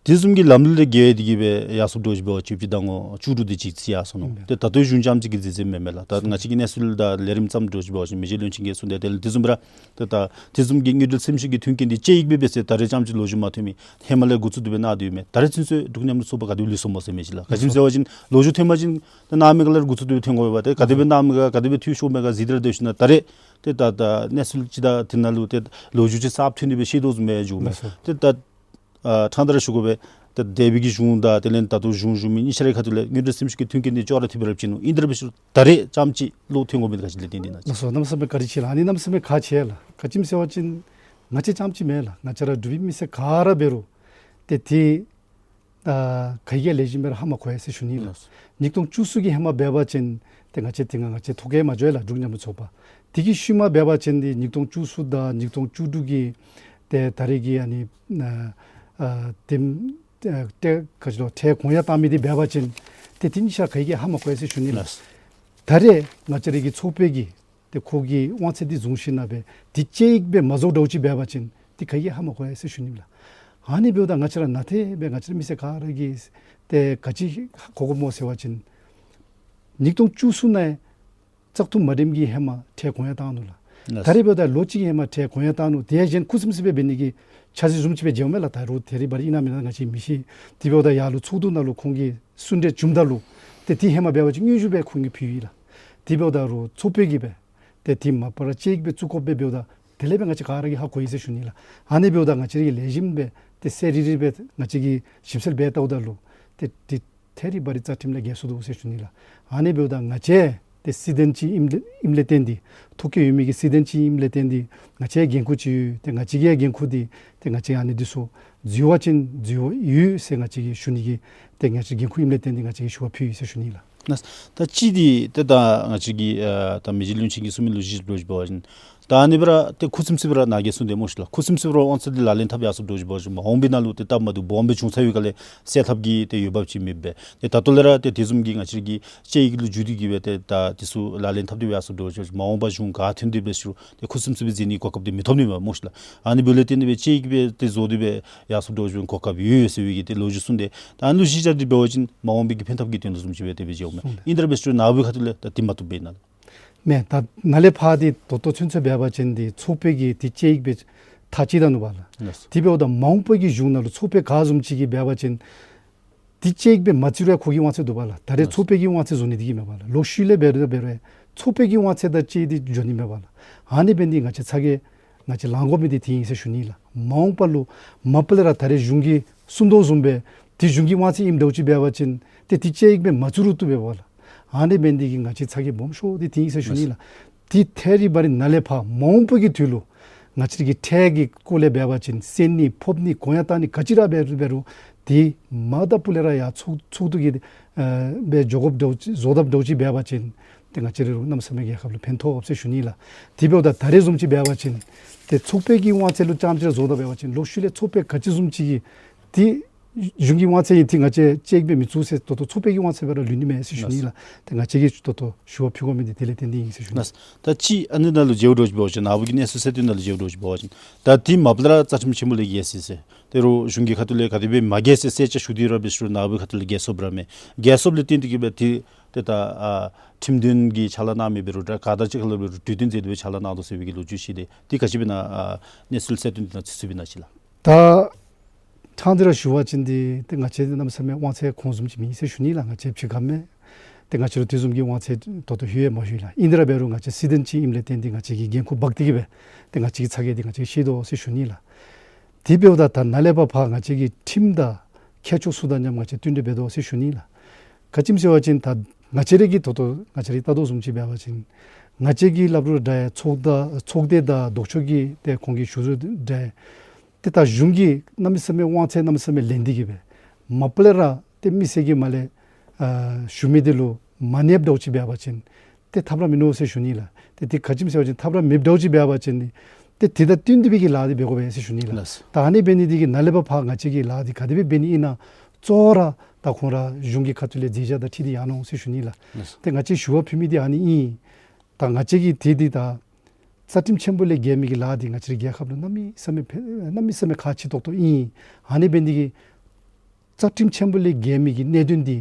དེ་བཟུམ་གྱི་ལམ་ལུགས་ལས་འགལ་ཏེ་གིས་སྦེ་ཡར་སོངམ་འདྲཝ་ཅིག་འབད་བ་ཅིན་བཅུ་དྲུག་དེ་ཅིག་རྩིས་ཡར་སོང་ནུག། ཨིན་པས། ཏེ་ད་ལྟོ་གཞུང་རྐྱངམ་ཅིག་གིས་རྩིས་རྩིསཔ་མེན་མས་ལགས། ད་ང་བཅས་ཀྱི་གནས་ཚུལ་དང་ལས་རིམ་བརྩམས་འདྲཝ་ཅིག་འབད་བ་ཅིན་མི་རྗེ་བློན་ཆེན་གྱིས་གསུངས་ཏེ་དེ་ལས་དེ་བཟུམ་ར་ཏེ་ད་དེ་བཟུམ་གྱི་དངུལ་འབྲེལ་སེམས་ཤུགས་ཀྱི་མཐུན་རྐྱེན་འདི་དཔྱད་ཡིག་སྦེ་འབད་ཟེར་ད་རེས་རྐྱངམ་ཅིག་ལོ་རྒྱུས་མ་ཐོན་མི་ཧེ་མ་ལས་འགོ་བཙུགས་ཏེ་སྦེ་གནང་དོ་ཡོད་མས། ད་རེས་ཚུན་ཚོད་འབྲུག་མཉམ་རུབ་ཚོགས་པ་ག་དེ་ལུས་སོང་སྨོ་ཟེར་མི་ཅིག་ལགས། ག་ཅི་སྨོ་ཟེར་བ་ཅིན་ལོ་རྒྱུས་ཐོན་པ་ཅིན་ད་གནང་མི་ག་ལས་འགོ་བཙུགས་ཏེ་སྦེ་ཐོན་དགོ་པས། ཏེ་ག་དེ་སྦེ་གནང་མི་ག་ག་དེ་སྦེ་འཐུས་ཤོར་མི་ག་གཟིགས་ཏེ་ར་སྡོད་ཞིན་ན་ད་རེས་ཏེ་ད་ད་གནས་ཚུལ་ཅིག་དང་དེ་ནང་ལུ་ཏེ་ལོ་རྒྱུས་ཅིག་གསརཔ་ཐོན་ཏེ་སྦེ་ཤེས་དོ་བཟུམ་སྦེ་འགྱོཝ་མས། ལགས་སོ། ཏེ་ད་ཨ་ཕྲང་སྟེ་ར་ཞུ་དགོ་པས། ཏེ་འདས་པའི་གི་གཞུང་དང་དེ་ལས་ད་ལྟོ་གཞུང་བཞུགས་མི་གཉིས་ཆ་རའི་ཁ་ཐུག་ལས་དངུལ་འབྲེལ་སེམས་ཤུགས་ཀྱི་མཐུན་རྐྱེན་འདི་ཅོག་ར་འཐདཔ་ར་བྱིན་ནུག། ཨིན་དེ་ར་འབད་ཞུ་ད་རེས་རྐྱངམ་ཅིག་ལོག་ཐོན་དགོ་མི་འདི་ག་ཅི་ལས་བརྟེན་ཏེ་ཨིན་ན་ཅིག། ལགས་སོ། གནམ་མེད་ས་མེད་བཀའ་དྲིན་ཆེ་ལགས། ཨ་ནི་གནམ་མེད་ས་མེད་ཁག་ཆེ་ལགས། ག་ཅི་སྨོ་ཟེར་བ་ཅིན་ང་བཅས་རྐྱངམ་ཅིག་མེན་ལགས། ང་བཅས་ར་འབྲུག་པའི་མི་སེར་ག་ར་འབད་རུང་ཏེ་དེ་ཨ་ག་གིས་ཡང་ལེགས་ཤོམ་སྦེ་ར་ཧ་མ་གོ་ཡི་ཟེར་ཞུ་ནི་ལགས། ལགས། ཉིས་སྟོང་བཅུ་གསུམ་གྱི་ཧེ་མ་འབད་བ་ཅིན་ཏེ་ང་བཅས་དེ་སྒང་ང་བཅས་ཐོ་བཀོད་མ་འགྱོ་ཡི་ལགས། འབྲུག་མཉམ་རུབ་ཚོགས་པ། དེ་གི་ཤུལ་མ་འབད་བ་ཅིན་འདི་ཉིས་སྟོང་བཅུ་གསུམ་དང་ཉིས་སྟོང་བཅུ་དྲུག་གི་ཏེ་ད་རེས་ཀྱི་ཨ་ནི་ཨ་ཨ་དེམ་ཨ་ཏེ་ག་ཅི་ལོ་ཁྲལ་གོང་ཡར་བཏང་མི་འདི་འབད་བ་ཅིན་ཏེ་དེ་གཉིས་ཆ་ག་གིས་ཡང་ཧ་མ་གོ་ཡི་ཟེར་ཞུ་ནི་ལགས། ལགས། ད་རེས་ང་བཅས་ར་གི་ཚོགས་པའི་གི་ཏེ་ཁོ་གི་དབང་ཚད་འདི་བཟུང་ཞིན་ན་སྦེ་དེ་དཔྱད་ཡིག་སྦེ་མ་བཟོ་འདྲཝ་ཅིག་འབད་བ་ཅིན་ཏེ་ག་གིས་ཧ་མ་གོ་ཡི་ཟེར་ཞུ་ནི་ལགས། ཨ་ནི་འབདཝ་ད་ང་བཅས་ར་ནཱ་ཏེ་སྦེ་ང་བཅས་ར་མི་སེར་ག་ར་གིས་ཏེ་ག་ཅི་གོ་དགོཔ་སྨོ་ཟེར་བ་ཅིན་ཉིས་སྟོང་བཅུ་གསུམ་ནང་བཙག་འཐུ་མ་འགྲནམ་གི་ཧེ་མ་ཁྲལ་གོང་ཡར་བཏང་ནུག་ལགས། ལགས། ད་རེས་འབདཝ་ད་ལོ་གཅིག་གི་ཧེ་མ་ཁྲལ་གོང་ཡར་བཏང་ནུག། དེ་ཡང་གཞན་ཁུ་སིམ་སིམ་སྦེ་འབད་ནི་གི་འཆར་གཞི་བཟུམ་ཅིག་སྦེ་མཇལཝ་མས་ལགས། ད་རུང་དེ་རིགས་འབད་རུང་ཨིན་ན་མེན་ན་ང་བཅས་མི་ཤེས། དེ་འབདཝ་ད་ཡར་ལུ་ཚོགས་འདུ་ནང་ལུ་ཁོང་གིས་གསུང་གྲོས་བྱུངམ་ད་ལུ་ཏེ་དེ་ཧེ་མ་འབད་བ་ཅིན་དངུལ་ཞུ་སྦེ་ཁོང་གིས་ཕུལ་ཡི་ལགས། དེ་འབདཝ་ད་རུང་ཚོགས་པའི་གིས་སྦེ་ཏེ་དེ་མ་པ་ར་དཔྱད་ཡིག་སྦེ་བཙུགས་དགོཔ་སྦེ་འབདཝ་ད་དེ་ལས་སྦེ་ང་བཅས་ག་ར་གིས་ཧ་གོ་ཡི་ཟེར་ཞུ་ནི་ལགས། ཨ་ནི་འབདཝ་ད་ང་བཅས་ར་གིས་ལེགས་ཤོམ་སྦེ་ཏེ་གསལ་རི་རི་སྦེ་ང་བཅས་ཀྱིས་ཞིབ་འཚོལ་འབད་བལྟཝ་ད་ལུ་ཏེ་དེ་ཐད་རི་བ་རི་རྩ་ཁྲིམས་ལས་འགལ་སོང་འདུག་ཟེར་ཞུ་ནི་ལགས། ཨ་ནི་འབདཝ་ད་ང་བཅས་ཏེ་སྲིད་དོན་ཅིག་ཨིནམ་ལས་ཨིནམ་ལས་བརྟེན་ཏེ་ཐོ་བཀོད་ཡོད་མི་གི་སྲིད་དོན་ཅིག་ཨིནམ་ལས་བརྟེན་ཏེ་ང་བཅས་འགན་ཁུར་ཅིག་ཡོད། ཏེ་ང་བཅས་ཀྱི་ཡང་འགན་ཁུར་འདི་ཏེ་ང་བཅས་ཨ་ནི་འདི་ཚུ་འཛོལ་བ་ཅིན་འཛོལ་བ་ཡོད་ཟེར་ང་བཅས་ཀྱིས་ཞུ་ནི་གི་ཏེ་ང་བཅས་འགན་ཁུར་ཨིནམ་ལས་བརྟེན་ཏེ་ང་བཅས་ཀྱིས་ཞུ་བ་ཕུལ་ཡི་ཟེར་ཞུ་ནི་ལགས། ལགས། ད་གཅིག་འདི་ཏེ་ད་ང་བཅས་ཀྱི་ཨ་ད་མི་རྗེ་བློན་ཆེན་གྱིས་གསུང་མི་ལུ་གཞི་བཞག་འབད་བ་ཅིན་ ད་ཨ་ནི་སྦེ་ར་ཏེ་ཁུ་སིམ་སི་སྦེ་ར་ནཱ་གིས་གསུངས་ཏེ་སྨོ་ཤིག་ལགས། ཁུ་སིམ་སི་སྦེ་ར་དབང་ཚད་འདི་ལག་ལེན་འཐབ་ཡར་སོངམ་འདྲཝ་ཅིག་འབད་བ་ཅིན་མ་འོངས་པའི་ནང་ལུ་ཏེ་སྟབས་མ་བདེཝ་སྦོམ་སྦེ་བྱུང་ཚར་བའི་སྒང་ལས་སེལ་ཐབས་ཀྱི་ཏེ་འོས་འབབ་ཅིག་མེདཔ་སྦེ། ཏེ་ད་ལྟོ་ལས་ར་ཏེ་དེ་བཟུམ་གྱི་ང་བཅས་ཀྱི་དཔྱད་ཡིག་ལུ་བརྒྱུད་དེ་གིས་སྦེ་ཏེ་ད་དེ་ཚུ་ལག་ལེན་འཐབ་སྟེ་སྦེ་ཡར་སོངམ་འདྲཝ་ཅིག་མ་འོངས་པ་གཞུང་ག་ཐོན་ཏེ་འབད་ཞུ་རུང་ཏེ་ཁུ་སིམ་སི་སྦེ་མཛད་ནིའི་གོ་སྐབས་འདི་མི་ཐོབ་ནི་མས་སྨོ་ཤིག་ལགས། ཨ་ནི་འབདཝ་ལས་བརྟེན་ཏེ་སྦེ་དཔྱད་ཡིག་སྦེ་ཏེ་བཟོ་སྟེ་སྦེ་ཡར་སོངམ་འདྲཝ་ཅིག་གོ་སྐབས་ཡོད་ཡོད་ཟེར་བའི་གི་ཏེ་ལོ་རྒྱུས་གསུངས་ཏེ། ད་ཨ་ནི་ལུ་གཞི་བཞག་སྟེ་འབད་བ་ཅིན་མ་འོངས་པའི་གི་ཕན་ཐབས་ཀྱི་དོན་ལུ་བཟུམ་ཅིག་སྦེ་དེ་སྦེ་མཇལཝ་མས། ཨིན་ཏེ་ར་འབད་ཞུ་རུང་ནཱ་བུ་ཁ་ཐུག་ལས་ད་དེ་མ་བཏུབ་པས་ན་ལགས། མེན། ད་ནཱ་ལས་ཕར་འདི་ད་ལྟོ་ཚུན་ཚོད་འབད་བ་ཅིན་འདི་ཚོགས་པའི་གི་འདི་དཔྱད་ཡིག་སྦེ་ད་ཅིག་ད་ནུག་པ་ལགས། ལགས་སོ། དེ་འབདཝ་ད་མ་འོངས་པའི་གི་གཞུང་ནང་ལུ་ཚོགས་པ་ག་བཟུམ་ཅིག་གིས་འབད་བ་ཅིན་འདི་དཔྱད་ཡིག་སྦེ་མ་བཙུགས་རུང་ཁོ་གི་དབང་ཚད་འདུག་པ་ལགས། ད་རེས་ལགས་སོ། ཚོགས་པའི་གི་དབང་ཚད་བཟོ་ནི་འདི་གིས་མེན་པ་ལགས། ལོག་ཤུལ་ལས་འབད་རུང་འབད་རུང་ཚོགས་པའི་གི་དབང་ཚད་དང་གཅིག་ཁར་འདི་འགྱོ་ནི་མེན་པ་ལགས། ཨ་ནི་འབད་ནི་འདི་ང་བཅས་ཚ་གྱང་ང་བཅས་ལང་དགོ་མི་འདི་དེ་ཨིན་ཟེར་ཞུ་ནི་ལགས། མ་འོངས་པ་ལུ་མ་པ་ལས་ར་ད་རེས་གཞུང་གིས་གསུངས་དོ་བཟུམ་སྦེ་འདི་གཞུང་གི་དབང་ཚད་ཨིནམ་འདྲཝ་ཅིག་འབད་བ་ཅིན་ཏེ་འདི་དཔྱད་ཡིག་སྦེ་མ་བཙུགས་རུང་བཏུབ་པས་པ་ལགས། ཨ་ནི་འབད་ནི་འདི་གིས་ང་བཅས་ཚ་གྱང་སྦོམ་ཤོས་འདི་དེ་ཨིན་ཟེར་ཞུ་ནི་ལགས། འདི་ཐད་རི་བ་རི་ནཱ་ལས་ཕར་མ་འོངས་པའི་གི་དུས་ལུ་ང་བཅས་ཀྱི་ཁྲལ་གྱི་སྐོར་ལས་འབད་བ་ཅིན་གསན་ནི་ཕབ་ནི་གོང་ཡང་བཏང་ནི་ག་ཅི་ར་འབད་རུང་འབད་རུང་འདི་མ་ད་པུ་ལས་ར་ཡར་ཚོགས་ཚོགས་འདུ་གི་ཨ་སྦེ་འགྱོ་དགོཔ་འདྲཝ་ཅིག་བཟོ་དཔ་འདྲཝ་ཅིག་འབད་བ་ཅིན་ཏེ་ང་བཅས་ར་ལུ་གནམ་མེད་ས་མེད་རྒྱལ་ཁབ་ལུ་ཕན་ཐོགས་ཟེར་ཞུ་ནི་ལགས། དེ་འབདཝ་ད་ད་རེས་བཟུམ་ཅིག་འབད་བ་ཅིན་ཏེ་ཚོགས་པའི་གི་དབང་ཚད་ལུ་རྐྱངམ་ཅིག་ར་བཟོ་དཔ་འབད་བ་ཅིན་ལོག་ཤུལ་ལས་ཚོགས་པ་ག་ཅི་བཟུམ་ཅིག་གིས་འདི་གཞུང་གི་དབང་ཚད་ཨིན། འདི་ང་བཅས་དཔྱད་ཡིག་སྦེ་མི་བཙུགས་ཟེར་ད་ལྟོ་ཚོགས་པའི་གི་དབང་ཚད་སྦེ་ར་ལུས་ནི་མས་ཟེར་ཞུ་ནི་ལགས། ཏེ་ང་བཅས་ཀྱིས་ད་ལྟོ་ཞུ་བ་ཕུལ་དགོ་མི་འདི་དེ་ལས་བརྟེན་ཏེ་ཨིན་ཟེར་ཞུ་ནི་ལགས། ད་ཅི་ཨ་ནི་ནང་ལུ་མཇལཝ་འདྲཝ་ཅིག་འབད་བ་ཅིན་ནཱ་བུ་གི་གནས་ཚུལ་གསལ་སྟོན་ནང་ལུ་མཇལཝ་འདྲཝ་ཅིག་འབད་བ་ཅིན་ད་འདི་མ་པ་ལས་ར་རྩ་ཁྲིམས་ཆེན་པོ་ལས་འགལ་ཟེར་ཟེར་ཏེ་རུང་གཞུང་གི་ཁ་ཐུག་ལས་ག་དེ་སྦེ་མ་འགལ་ཟེར་གསལ་ཆ་ཞུ་སྟེ་ར་འབད་ཞུ་རུང་ནཱ་བུའི་ཁ་ཐུག་ལས་འགལ་སོངམ་ར་མས། འགལ་སོངམ་ལས་བརྟེན་ཏེ་གིས་སྦེ་འདི་ཏེ་ད་ཨ་ཁྲིམས་དོན་གྱི་ཕྱག་ལཱ་གནང་མི་འབད་རུང་ད་ག་དང་གཅིག་ཁར་ལུ་འབད་རུང་གྲོས་བསྟུན་མཛད་དེ་སྦེ་ཕྱག་ལཱ་གནང་དོ་ཟེར་བའི་གི་ལོ་རྒྱུས་ཅིག་འདི་འདི་ག་ཅི་སྦེ་ན་ཨ་གནས་ཚུལ་གསལ་སྟོན་འདི་ནང་ཚུད་ཚུདཔ་ཨིན་ན་ཅིག་ལགས། ད་ཕྲང་སྟེ་ར་ཞུ་བ་ཅིན་འདི་ཏེ་ང་བཅས་གནམ་མེད་ས་མེད་དབང་ཚད་གོང་བཟུམ་ཅིག་མེན་ཟེར་ཞུ་ནི་ལགས། ང་བཅས་ཕྱི་ཁར་མས། ཏེ་ང་བཅས་ལུ་དེ་བཟུམ་གྱི་དབང་ཚད་ད་ལྟོ་ལྷོད་ཡང་མ་ལྷོད་ལགས། ཨིན་ཏེ་ར་འབད་རུང་ང་བཅས་སྲིད་དོན་ཅིག་ཨིནམ་ལས་བརྟེན་ཏེ་ང་བཅས་ཀྱིས་འགན་ཁུར་འབག་སྟེ་གིས་སྦེ་ཏེ་ང་བཅས་ཀྱི་ཚ་གྱང་འདི་ང་བཅས་ཤེས་དོ་ཟེར་ཞུ་ནི་ལགས། དེ་འབདཝ་ད་ད་ནཱ་ལས་ཕར་ཕར་ང་བཅས་ཀྱིས་ཁྲིམས་དང་མཁས་མཆོག་ཚུ་དང་མཉམ་ང་བཅས་བསྟུན་གྲོས་འབད་དོ་ཟེར་ཞུ་ནི་ལགས། ག་ཅི་སྨོ་ཟེར་བ་ཅིན་ད་ང་བཅས་ར་གིས་ད་ལྟོ་ང་བཅས་ར་ལྟ་དོ་བཟུམ་ཅིག་འབད་བ་ཅིན་ང་བཅས་ཀྱིས་སླབ་རུང་འདྲ་ཡང་ཚོགས་ད་ཚོགས་སྡེ་དང་ལྡོག་ཕྱོགས་ཀྱི་ཏེ་ཁོང་གིས་ཞུ་རུང་འདྲ་ཡང་ཏེ་ད་གཞུང་གིས་གནམ་མེད་ས་མེད་དབང་ཚད་གནམ་མེད་ས་མེད་ལེན་ཏེ་གིས་སྦེ་མ་པ་ལས་ར་ཏེ་མི་སེར་གྱིས་མར་ལས་ཨ་ཞུ་མི་འདི་ལུ་མ་གནསཔ་འདྲཝ་ཅིག་འབད་བ་ཅིན་ཏེ་ཐབས་ར་མིན་ནུག་ཟེར་ཞུ་ནི་ལགས། ཏེ་འདི་ག་ཅི་སྨོ་ཟེར་བ་ཅིན་ཐབས་ར་མེདཔ་འདྲཝ་ཅིག་འབད་བ་ཅིན་ཏེ་འདི་དང་བསྟུན་ཏེ་སྦེ་གི་ལཱ་འདི་འབད་དགོ་པས་ཟེར་ཞུ་ནི་ལགས། ལགས་སོ། ད་ཨ་ནི་འབད་ནི་འདི་གིས་ནཱ་ལས་ཕར་ཕར་ང་བཅས་ཀྱིས་ལཱ་འདི་ག་དེ་སྦེ་འབད་ནི་ཨིན་ན་གཙོ་བོ་ར་ད་ཁོང་ར་གཞུང་གི་ཁ་ཐུག་ལས་མཛད་བྱ་དང་འཁྲིལ་ཏེ་ཡར་འོང་ཟེར་ཞུ་ནི་ལགས། ལགས་སོ། ཏེ་ང་བཅས་ཞུ་བ་ཕུལ་མི་འདི་ཨ་ནི་ཨིན། ད་ང་བཅས་ཀྱིས་འདི་འདི་ད་རྩ་ཁྲིམས་ཆེན་པོ་ལས་འགལ་མི་གི་ལཱ་འདི་ང་བཅས་རའི་རྒྱལ་ཁབ་ལུ་གནམ་མེད་ས་མེད་ཕན་གནམ་མེད་ས་མེད་ཁག་ཆེ་ཏོག་ཏོ་ཨིན། ཨ་ནི་འབད་ནི་འདི་གིས་རྩ་ཁྲིམས་ཆེན་པོ་ལས་འགལ་མི་གི་གནད་དོན་འདི་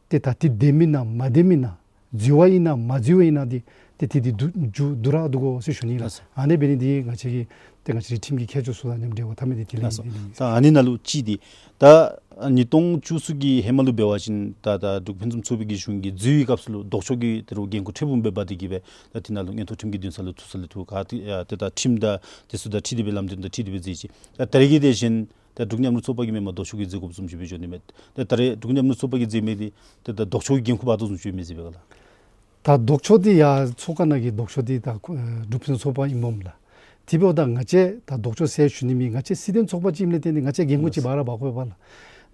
ཏེ་ད་འདི་བདེནམ་ཨིན་ན་མ་བདེནམ་ཨིན་ན་འཛོལ་བ་ཨིན་ན་མ་འཛོལ་བ་ཨིན་ན་འདི་ཏེ་འདི་འདི་འདུག་མཇུག་བསྡུ་ར་བསྡུ་དགོ་ཟེར་ཞུ་ནི་ལགས། ལགས་སོ། ཨ་ནི་འབད་ནི་འདི་ང་བཅས་ཀྱིས་ཏེ་ང་བཅས་རའི་ཁྲིམས་ཀྱི་མཁས་མཆོག་ཚུ་དང་མཉམ་འབྲེལ་བ་འཐབ་མི་འདི་དེ་ལས་ལགས་སོ། ཨིན་ཏེ་ཨིན། ད་ཨ་ནི་ནང་ལུ་ཅིག་འདི་ད་ཉིས་སྟོང་བཅུ་གསུམ་གྱི་ཧེ་མ་ལུ་འབད་བ་ཅིན་ད་ད་འབྲུག་ཕུན་སུམ་ཚོགས་པའི་གི་གཞུང་གིས་འཛུལ་བའི་སྐབས་སུ་ལུ་ལྡོག་ཕྱོགས་ཀྱིས་ད་རུང་འགན་ཁུར་ཕྲན་བུ་སྦེ་འབག་སྟེ་གིས་སྦེ་ད་འདི་ནང་ལུ་མངོན་མཐོ་ཁྲིམས་ཀྱི་འདུན་ས་ལུ་ཚུད་ས་ལུ་ཚུད་ག་ཏེ་ཨ་ཏེ་ད་ཁྲིམས་དང་དེ་ཚུ་དང་འཁྲིལ་ཏེ་སྦེ་ལམ་སྟོན་དང་འཁྲིལ་ཏེ་སྦེ་མཛད་ཅི། ད་ད་རེས་ཀྱི་དེ་བཞིན་ད་འབྲུག་མཉམ་རུབ་ཚོགས་པ་གིས་མེན་པར་ལྡོག་ཕྱོགས་ཀྱིས་མཛད་དགོཔ་བཟུམ་ཅིག་སྦེ་འགྱོ་ནི་མས། ད་ད་རེས་འབྲུག་མཉམ་རུབ་ཚོགས་པ་གིས་མཛད་མི་འདི་ད་ད་ལྡོག་ཕྱོགས་ཀྱིས་འགན་ཁུར་འབག་དོ་བཟུམ་ཅིག་མས་ཟེར་སྦེ་ག་ལགས། ད་ལྡོག་ཕྱོགས་འདི་ཡར་ཚོགས་ཁང་ནང་གི་ལྡོག་ཕྱོགས་འདི་ད་ཨ་འབྲུག་ཕུན་སུམ་ཚོགས་པ་ཨིན་སྨོ་ལགས། དེ་འབདཝ་ད་ང་བཅས་ད་ལྡོག་ཕྱོགས་ཟེར་ཞུ་ནི་མེད། ང་བཅས་སྲིད་དོན་ཚོགས་པ་ཅིག་ཨིནམ་ལས་བརྟེན་ཏེ་ང་བཅས་འགན་ཁུར་ཅིག་འབག་ར་འབག་དགོ་པས་ལགས།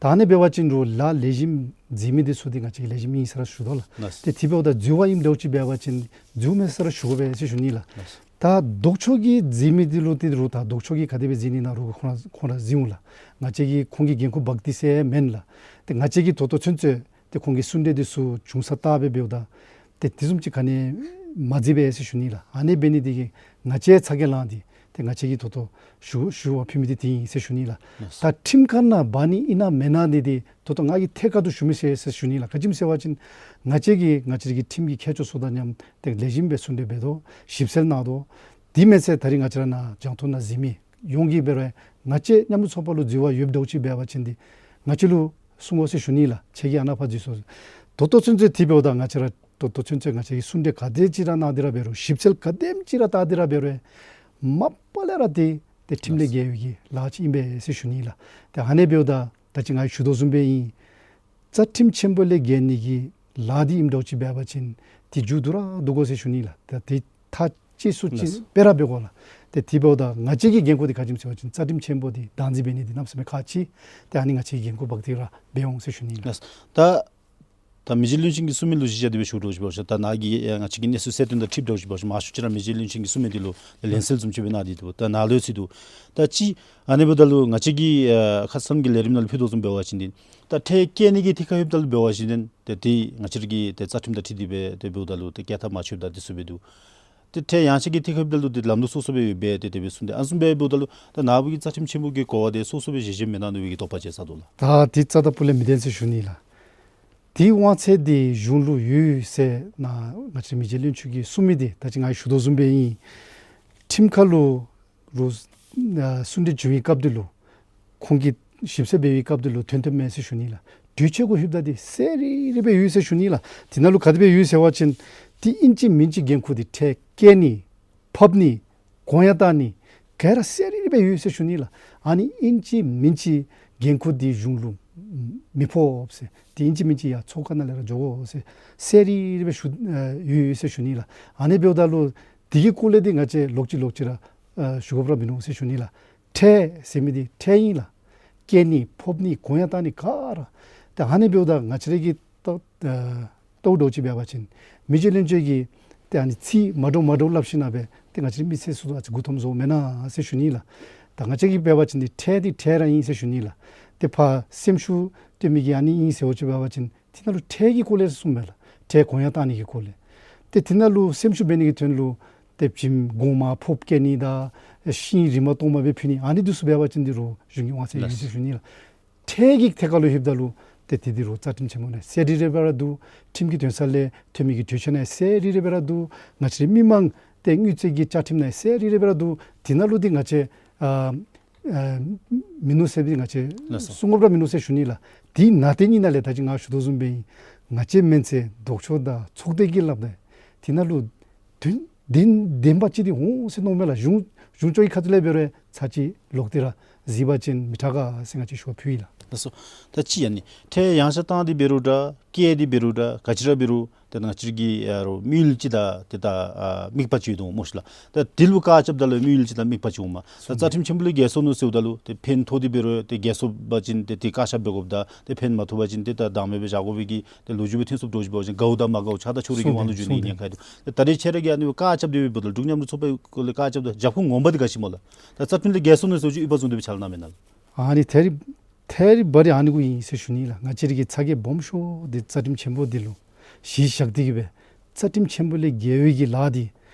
ད་ཨ་ནི་འབད་བ་ཅིན་རུང་ལཱ་ལེགས་ཤོམ་མཛད་མི་འདི་ཚུ་འདི་ང་བཅས་ཀྱིས་ལེགས་ཤོམ་ཨིན་ཟེར་ར་ཞུ་དོ་ལགས། ལགས། ཏེ་དེ་འབདཝ་ད་འཛོལ་བ་ཨིནམ་འདྲཝ་ཅིག་འབད་བ་ཅིན་འཛོལ་མས་ཟེར་ར་ཞུ་དགོ་པས་ཟེར་ཞུ་ནི་ལགས། ལགས། ད་ལྡོག་ཕྱོགས་ཀྱིས་མཛད་མི་འདི་ལུ་ཏེ་རུང་ད་ལྡོག་ཕྱོགས་ཀྱིས་ག་དེ་སྦེ་མཛད་ནི་ཨིན་ན་རུང་ཁོང་ར་ཁོང་ར་མཛད་འོང་ལགས། ང་བཅས་ཀྱིས་ཁོང་གི་འགན་ཁུར་འབག་སྟེ་ཟེར་མེན་ལགས། ཏེ་ང་བཅས་ཀྱིས་ད་ལྟོ་ཚུན་ཚོད་ཏེ་ཁོང་གི་གསུང་གྲོས་འདི་ཚུ་བྱུང་ས་བལྟ་སྦེ་འབདཝ་ད་ཏེ་དེ་བཟུམ་ཅིག་ག་ནི་མ་མཛད་པས་ཟེར་ཞུ་ནི་ལགས། ཨ་ནི་འབད་ནི་འདི་གིས་ང་བཅས་ཚ་གྱང་ལང་སྟེ་ཏེ་ང་བཅས་ཀྱིས་ད་ལྟོ་ཞུ་ཞུ་བ་ཕུལ་མི་འདི་དེ་ཨིན་ཟེར་ཞུ་ནི་ལགས། ལགས་སོ། ད་ཁྲིམས་ཁང་ནང་འབག་ནི་ཨིན་ན་མེན་ན་འདི་འདི་ད་ལྟོ་ང་གིས་ཐད་ཀར་དུ་ཞུ་མི་ཤེས་ཟེར་ཞུ་ནི་ལགས། ག་ཅི་སྨོ་ཟེར་བ་ཅིན་ང་བཅས་ཀྱིས་ང་བཅས་ཀྱི་ཁྲིམས་ཀྱི་མཁས་མཆོག་ཚུ་དང་མཉམ་ཏེ་ལེགས་ཤོམ་སྦེ་གསུང་གྲོས་འབད་དོ། ཞིབ་འཚོལ་གནང་དོ། དེ་མེན་ཟེར་ད་རིས་ང་བཅས་ར་ནཱ་རྒྱང་མཐོང་ནང་གཟིགས་མི་ཡོངས་ཀྱིས་འབད་རུང་ང་བཅས་མཉམ་རུབ་ཚོགས་པ་ལུ་འཛོལ་བ་ཡོདཔ་འདྲཝ་ཅིག་འབད་བ་ཅིན་འདི་ང་བཅས་ལུ་གསུང་དགོ་ཟེར་ཞུ་ནི་ལགས། ཁྱེད་ཀྱིས་ཨ་ནཱ་ཕར་འཛུལ་སོང་། ད་ལྟོ་ཚུན་ཚོད་དེ་འབདཝ་ད་ང་བཅས་ར་ད་ལྟོ་ཚུན་ཚོད་ང་བཅས་ཀྱིས་གསུང་གྲོས་ག་དེ་ཅིག་ར་གནང་སྟེ་ར་འབད་རུང་ཞིབ་འཚོལ་ག་དེམ་ཅིག་ར་བལྟ་སྟེ་ར་འབད་རུང་མ་པ་ལས་ར་འདི་ཏེ་ཁྲིམས་ལས་འགལ་བའི་གི་ལཱ་ཅིག་ཨིན་པས་ཟེར་ཞུ་ནི་ལགས། ཏེ་ཨ་ནི་འབདཝ་ད་ད་ཅི་ང་ཞུ་དོ་བཟུམ་སྦེ་ཨིན། རྩ་ཁྲིམས་ཆེན་པོ་ལས་འགལ་ནི་གི་ལཱ་འདི་ཨིནམ་འདྲཝ་ཅིག་འབད་བ་ཅིན་ཏེ་མཇུག་བསྡུ་ར་བསྡུ་དགོ་ཟེར་ཞུ་ནི་ལགས། ཏེ་ཏེ་ཐག་བཅད་སུ་ཅིག་ལགས་སོ། སྦེ་ར་འབད་དགོ་ལགས། ཏེ་དེ་འབདཝ་ད་ང་བཅས་ཀྱི་འགན་ཁུར་འདི་ག་ཅི་སྨོ་ཟེར་བ་ཅིན་རྩ་ཁྲིམས་ཆེན་པོ་འདི་བདག་འཛིན་འབད་ནི་འདི་གནམ་མེད་ས་མེད་ཁག་ཆེ། ཏེ་ཨ་ནི་ང་བཅས་ཀྱིས་འགན་ཁུར་འབག་སྟེ་ར་འབད་འོང་ཟེར་ཞུ་ནི་ལགས། ལགས་སོ། ད་ ད་མི་རྗེ་བློན་ཆེན་གྱིས་གསུང་མི་ལུ་གཞི་བཞག་སྟེ་སྦེ་ཞུ་དོ་ཅིག་འབད་བ་ཅིན་ད་ནཱ་གི་ཨ་ང་བཅས་ཀྱི་གནས་ཚུལ་གསལ་སྟོན་དང་འཁྲིལཝ་ད་ཅིག་འབད་བ་ཅིན་མང་ཤོས་ཅིག་ར་མི་རྗེ་བློན་ཆེན་གྱིས་གསུང་མི་འདི་ལུ་ལན་གསལ་བཟུམ་ཅིག་སྦེ་གནང་སྟེ་འདུག། ད་ནཱ་ལུ་ཡང་ཅིག་འདུག། ད་ཅི་ཨ་ནི་འབདཝ་ད་ལུ་ང་བཅས་ཀྱི་ཨ་ཁ་ཙ་གི་ལས་རིམ་ནང་ལུ་ཕུལ་དོ་བཟུམ་འབད་བ་ཅིན་འདི་ད་ཁྲལ་བཀལ་ནི་གི་ཐད་ཁར་ལྷོདཔ་ད་ལུ་འབད་བ་ཅིན་འདི་ཏེ་ཏེ་ང་བཅས་ཀྱི་ཏེ་རྩ་ཁྲིམས་དང་འཁྲིལ་ཏེ་སྦེ་ཏེ་འབདཝ་ད་ལུ་ཏེ་བཀལ་ཐབས་མ་ཆོདཔ་ད་འདི་ཚུ་སྦེ་འདུག། ཏེ་ཁྲལ་ཡངས་ཆག་གི་ཐད་ཁར་ལྷོདཔ་ད་ལུ་ཏེ་ལམ་ལུགས་སོ་སོ་སྦེ་ཡོདཔ་སྦེ་ཏེ་དེ་སྦེ་གསུངས་ཏེ་ཨ་ནི་བཟུམ་སྦེ་འབདཝ་ད་ལུ་ད་ནཱ་བུ་གི་རྩ་ཁྲིམས་ཆེན་པོ་གི་གོ་བ་འདི་སོ་སོ་སྦེ་བཞེས་བཞེསཔ་མེན་ན་མནོ་བའི་གི་དོགས་པ་ཅིག་ཟ་དོ་ལགས། ད་འདི་རྩ་དང་སྤུ་ལས་མི་བདེན་ཟེར་ཞུ་ནི་ལགས། དེའི་དབང་ཚད་འདི་གཞུང་ལུ་ཡོད་ཟེར་ནཱ་ང་བཅས་མི་རྗེ་བློན་ཆེན་གྱིས་གསུང་མི་འདི་ད་ཅི་ང་ཞུ་དོ་བཟུམ་སྦེ་ཨིན། ཁྲིམས་ཁང་ལུ་རུ་ཨ་གསུང་གྲོས་བྱུང་བའི་སྐབས་འདི་ལུ་ཁོང་གིས་ཞིབ་འཚོལ་འབད་བའི་སྐབས་འདི་ལུ་ཐོན་ཐོནམ་མེད་ཟེར་ཞུ་ནི་ལགས། གྲོས་ཆོད་གུ་ལྷོདཔ་ད་འདི་གསལ་རི་རི་སྦེ་ཡོད་ཟེར་ཞུ་ནི་ལགས། དེ་ནང་ལུ་ག་དེ་སྦེ་ཡོད་ཟེར་བ་ཅིན་ཏེ་ཨིན་ཅི་མིན་ཅི་འགན་ཁུར་འདི་ཁྲལ་བཀལ་ནི་ཕབ་ནི་གོང་ཡང་བཏང་ནི་ག་ར་གསལ་རི་རི་སྦེ་ཡོད་ཟེར་ཞུ་ནི་ལགས། ཨ་ནི་ཨིན་ཅི་མིན་ཅི་འགན་ཁུར་འདི་གཞུང་ལུ་མི་ཕོག་ཟེར། ཏེ་ཨིན་ཅི་མིན་ཅི་ཡང་ཚོགས་ཁང་ནང་ལས་ར་འགྱོ་དགོ་ཟེར་གསལ་རི་རི་སྦེ་ཞུ་ཨ་ཡོད་ཡོད་ཟེར་ཞུ་ནི་ལགས། ཨ་ནི་འབདཝ་ད་ལུ་དེ་གི་སྐོར་ལས་འདི་ང་བཅས་ལོག་ཅི་ལོག་ཅི་ར་ཨ་ཞུ་དགོཔ་ར་མིན་ནུག་ཟེར་ཞུ་ནི་ལགས། ཁྲལ་ཟེར་མི་འདི་ཁྲལ་ཨིན་ལགས། བཀལ་ནི་ཕབ་ནི་གོང་ཡང་བཏང་ནི་ག་ར། ཏེ་ཨ་ནི་འབདཝ་ད་ང་བཅས་ར་གིས་ལྟ་ཨ་ལྟཝ་ད་ཅིག་འབད་བ་ཅིན་མི་རྗེ་བློན་ཆེན་གྱིས་ཏེ་ཨ་ནི་ཚིག་མ་འདྲཝ་མ་འདྲཝ་སླབ་ཞིནམ་སྦེ་ཏེ་ང་བཅས་རའི་མི་སེར་ཚུ་ལུ་ཨ་ཙི་མགུ་འཐོམ་བཟོཝ་མེན་ན་ཟེར་ཞུ་ནི་ལགས། ད་ང་བཅས་ཀྱིས་འབད་བ་ཅིན་འདི་ཁྲལ་འདི་ཁྲལ་ར་ཨིན་ཟེར་ཞུ་ནི་ལགས། ཏེ་ཕར་སེམས་ཤུགས་སྟོན་མི་གིས་ཨ་ནི་ཨིན་ཟེར་བ་ཅིག་འབད་བ་ཅིན་དེ་ནང་ལུ་ཁྲལ་གྱི་སྐོར་ལས་གསུངམ་མས་ལགས། ཁྲལ་གོང་ཡང་བཏང་ནི་གི་སྐོར་ལས། ཏེ་དེ་ནང་ལུ་སེམས་ཤུགས་འབད་ནི་གི་དོན་ལུ་ཏེ་བྱེམ་གོང་མ་ཕབ་བཀལ་ནི་དང་ཤིང་རིལ་མ་སྟོངམ་སྦེ་ཕུལ་ནི་ཨ་ནི་འདི་ཚུ་འབད་བ་ཅིན་འདི་རུང་གཞུང་གི་དབང་ཚད་ཡོད་ཟེར་ཞུ་ནི་ལགས། ཁྲལ་གྱི་ཐད་ཁར་ལུ་ལྷོདཔ་ད་ལུ་ཏེ་དེ་འདི་རུང་རྩ་ཁྲིམས་ཆེན་མོ་ནང་གསལ་རི་རི་སྦེ་ར་འདུག། ཁྲིམས་ཀྱི་དོན་ས་ལས་ཐོན་མི་གི་གྲོས་ཆོད་ནང་གསལ་རི་རི་སྦེ་ར་འདུག། ང་བཅས་རའི་མི་མང་ཏེ་དངུལ་རྩིས་ཀྱི་བཅའ་ཁྲིམས་ནང་གསལ་རི་རི་སྦེ་ར་འདུག། དེ་ནང་ལུ་འདི་ང་བཅས་ཨ་ཨ་མིན་ནུག་ཟེར་འདི་ང་བཅས་ལགས་སོ། གསུང་དགོཔ་ར་མིན་ནུག་ཟེར་ཞུ་ནི་ལགས། དེ་ནང་དེ་གཉིས་ནང་ལས་ད་ཅི་ང་ཞུ་དོ་བཟུམ་སྦེ་ཨིན། ང་བཅས་མེན་ཟེར་ལྡོག་ཕྱོགས་དང་ཚོགས་སྡེ་གིས་སླབ་ད་དེ་ནང་ལུ་བདེན་བདེན་བདེན་པ་ཅིག་འདི་འོང་ཟེར་མནོཝ་མས་ལགས། གཞུང་གཞུང་ཕྱོགས་ཀྱི་ཁ་ཐུག་ལས་འབད་རུང་ཚར་གཅིག་ལོག་སྟེ་ར་གཟིགས་པ་ཅིན་མི་དྲག་ག་ཟེར་ང་བཅས་ཞུ་བ་ཕུལཝ་ཨིན་ལགས། ལགས་སོ། ད་ཅི་ཨ་ནི་ཁྲལ་ཡངས་ཆག་བཏང་སྟེ་འབད་རུང་འདྲ་བཀལ་ཏེ་འབད་རུང་འདྲ་ག་ཅི་ར་འབད་རུང་ཏེ་ང་བཅས་ཀྱི་ཨ་རུང་དམིགས་ཡུལ་ཅིག་དང་ཏེ་ད་ཨ་དམིགས་པ་ཅིག་ཡོད་དོ་སྨོ་ཤིག་ལགས། ད་དེ་ལུ་བཀག་ཆ་རྐྱབ་ད་ལུ་དམིགས་ཡུལ་ཅིག་དང་དམིགས་པ་ཅིག་འོང་མས། ད་རྩ་ཁྲིམས་ཆེན་པོ་ལས་འགལ་སོ་ནུག་ཟེརཝ་ད་ལུ་ཏེ་ཕན་ཐོགས་ཏེ་འབད་རུང་ཏེ་འགལ་སོ་བ་ཅིན་ཏེ་དེ་བཀག་ཆ་འབད་དགོཔ་དང་ཏེ་ཕན་མ་ཐོགས་པ་ཅིན་ཏེ་ད་དང་མེད་སྦེ་བཞག་དགོ་པའི་གི་ཏེ་ལོ་རྒྱུས་སྦེ་ཐོན་སོངམ་འདྲཝ་ཅིག་འབད་བ་ཅིན་དགའཝ་དང་མ་དགའཝ་ཆགས་སྡང་ཕྱོགས་རིས་ཀྱི་དབང་ལུ་བརྒྱུད་ནི་ཉེན་ཁ་ཡོད་དོ། ད་རེས་ཁྱེད་ར་གིས་ཨ་ནི་བཀག་ཆ་རྐྱབ་སྟེ་འབདཝ་ད་ལུ་འབྲུག་མཉམ་རུབ་ཚོགས་པའི་སྐོར་ལས་བཀག་ཆ་རྐྱབ་ད་རྒྱབ་ཁུངས་ངོ་མ་འདི་ག་ཅི་སྨོ་ལགས། ད་རྩ་ཁྲིམས་ལས་འགལ་སོ་ནུག་ཟེརཝ་ཅིག་དབྱེ་བ་བཟུང་སྟེ་སྦེ་ཆ་ལ་གནང་མེན་ན་ལགས། ཨ་ནི་ཐད་རི་ཐད་རི་བ་རི་ཨ་ནི་གུ་ཨིན་ཟེར་ཞུ་ནི་ལགས། ང་བཅས་ར་གི་ཚ་གྱང་སྦོམ་ཤོས་འདི་རྩ་ཁྲིམས་ཆེན་པོ་འདི་ལུ་གཞི་བཞག་སྟེ་གི་སྦེ་རྩ་ཁྲིམས་ཆེན་པོ་ལས་འགལ་བའི་གི་ལཱ་འདི་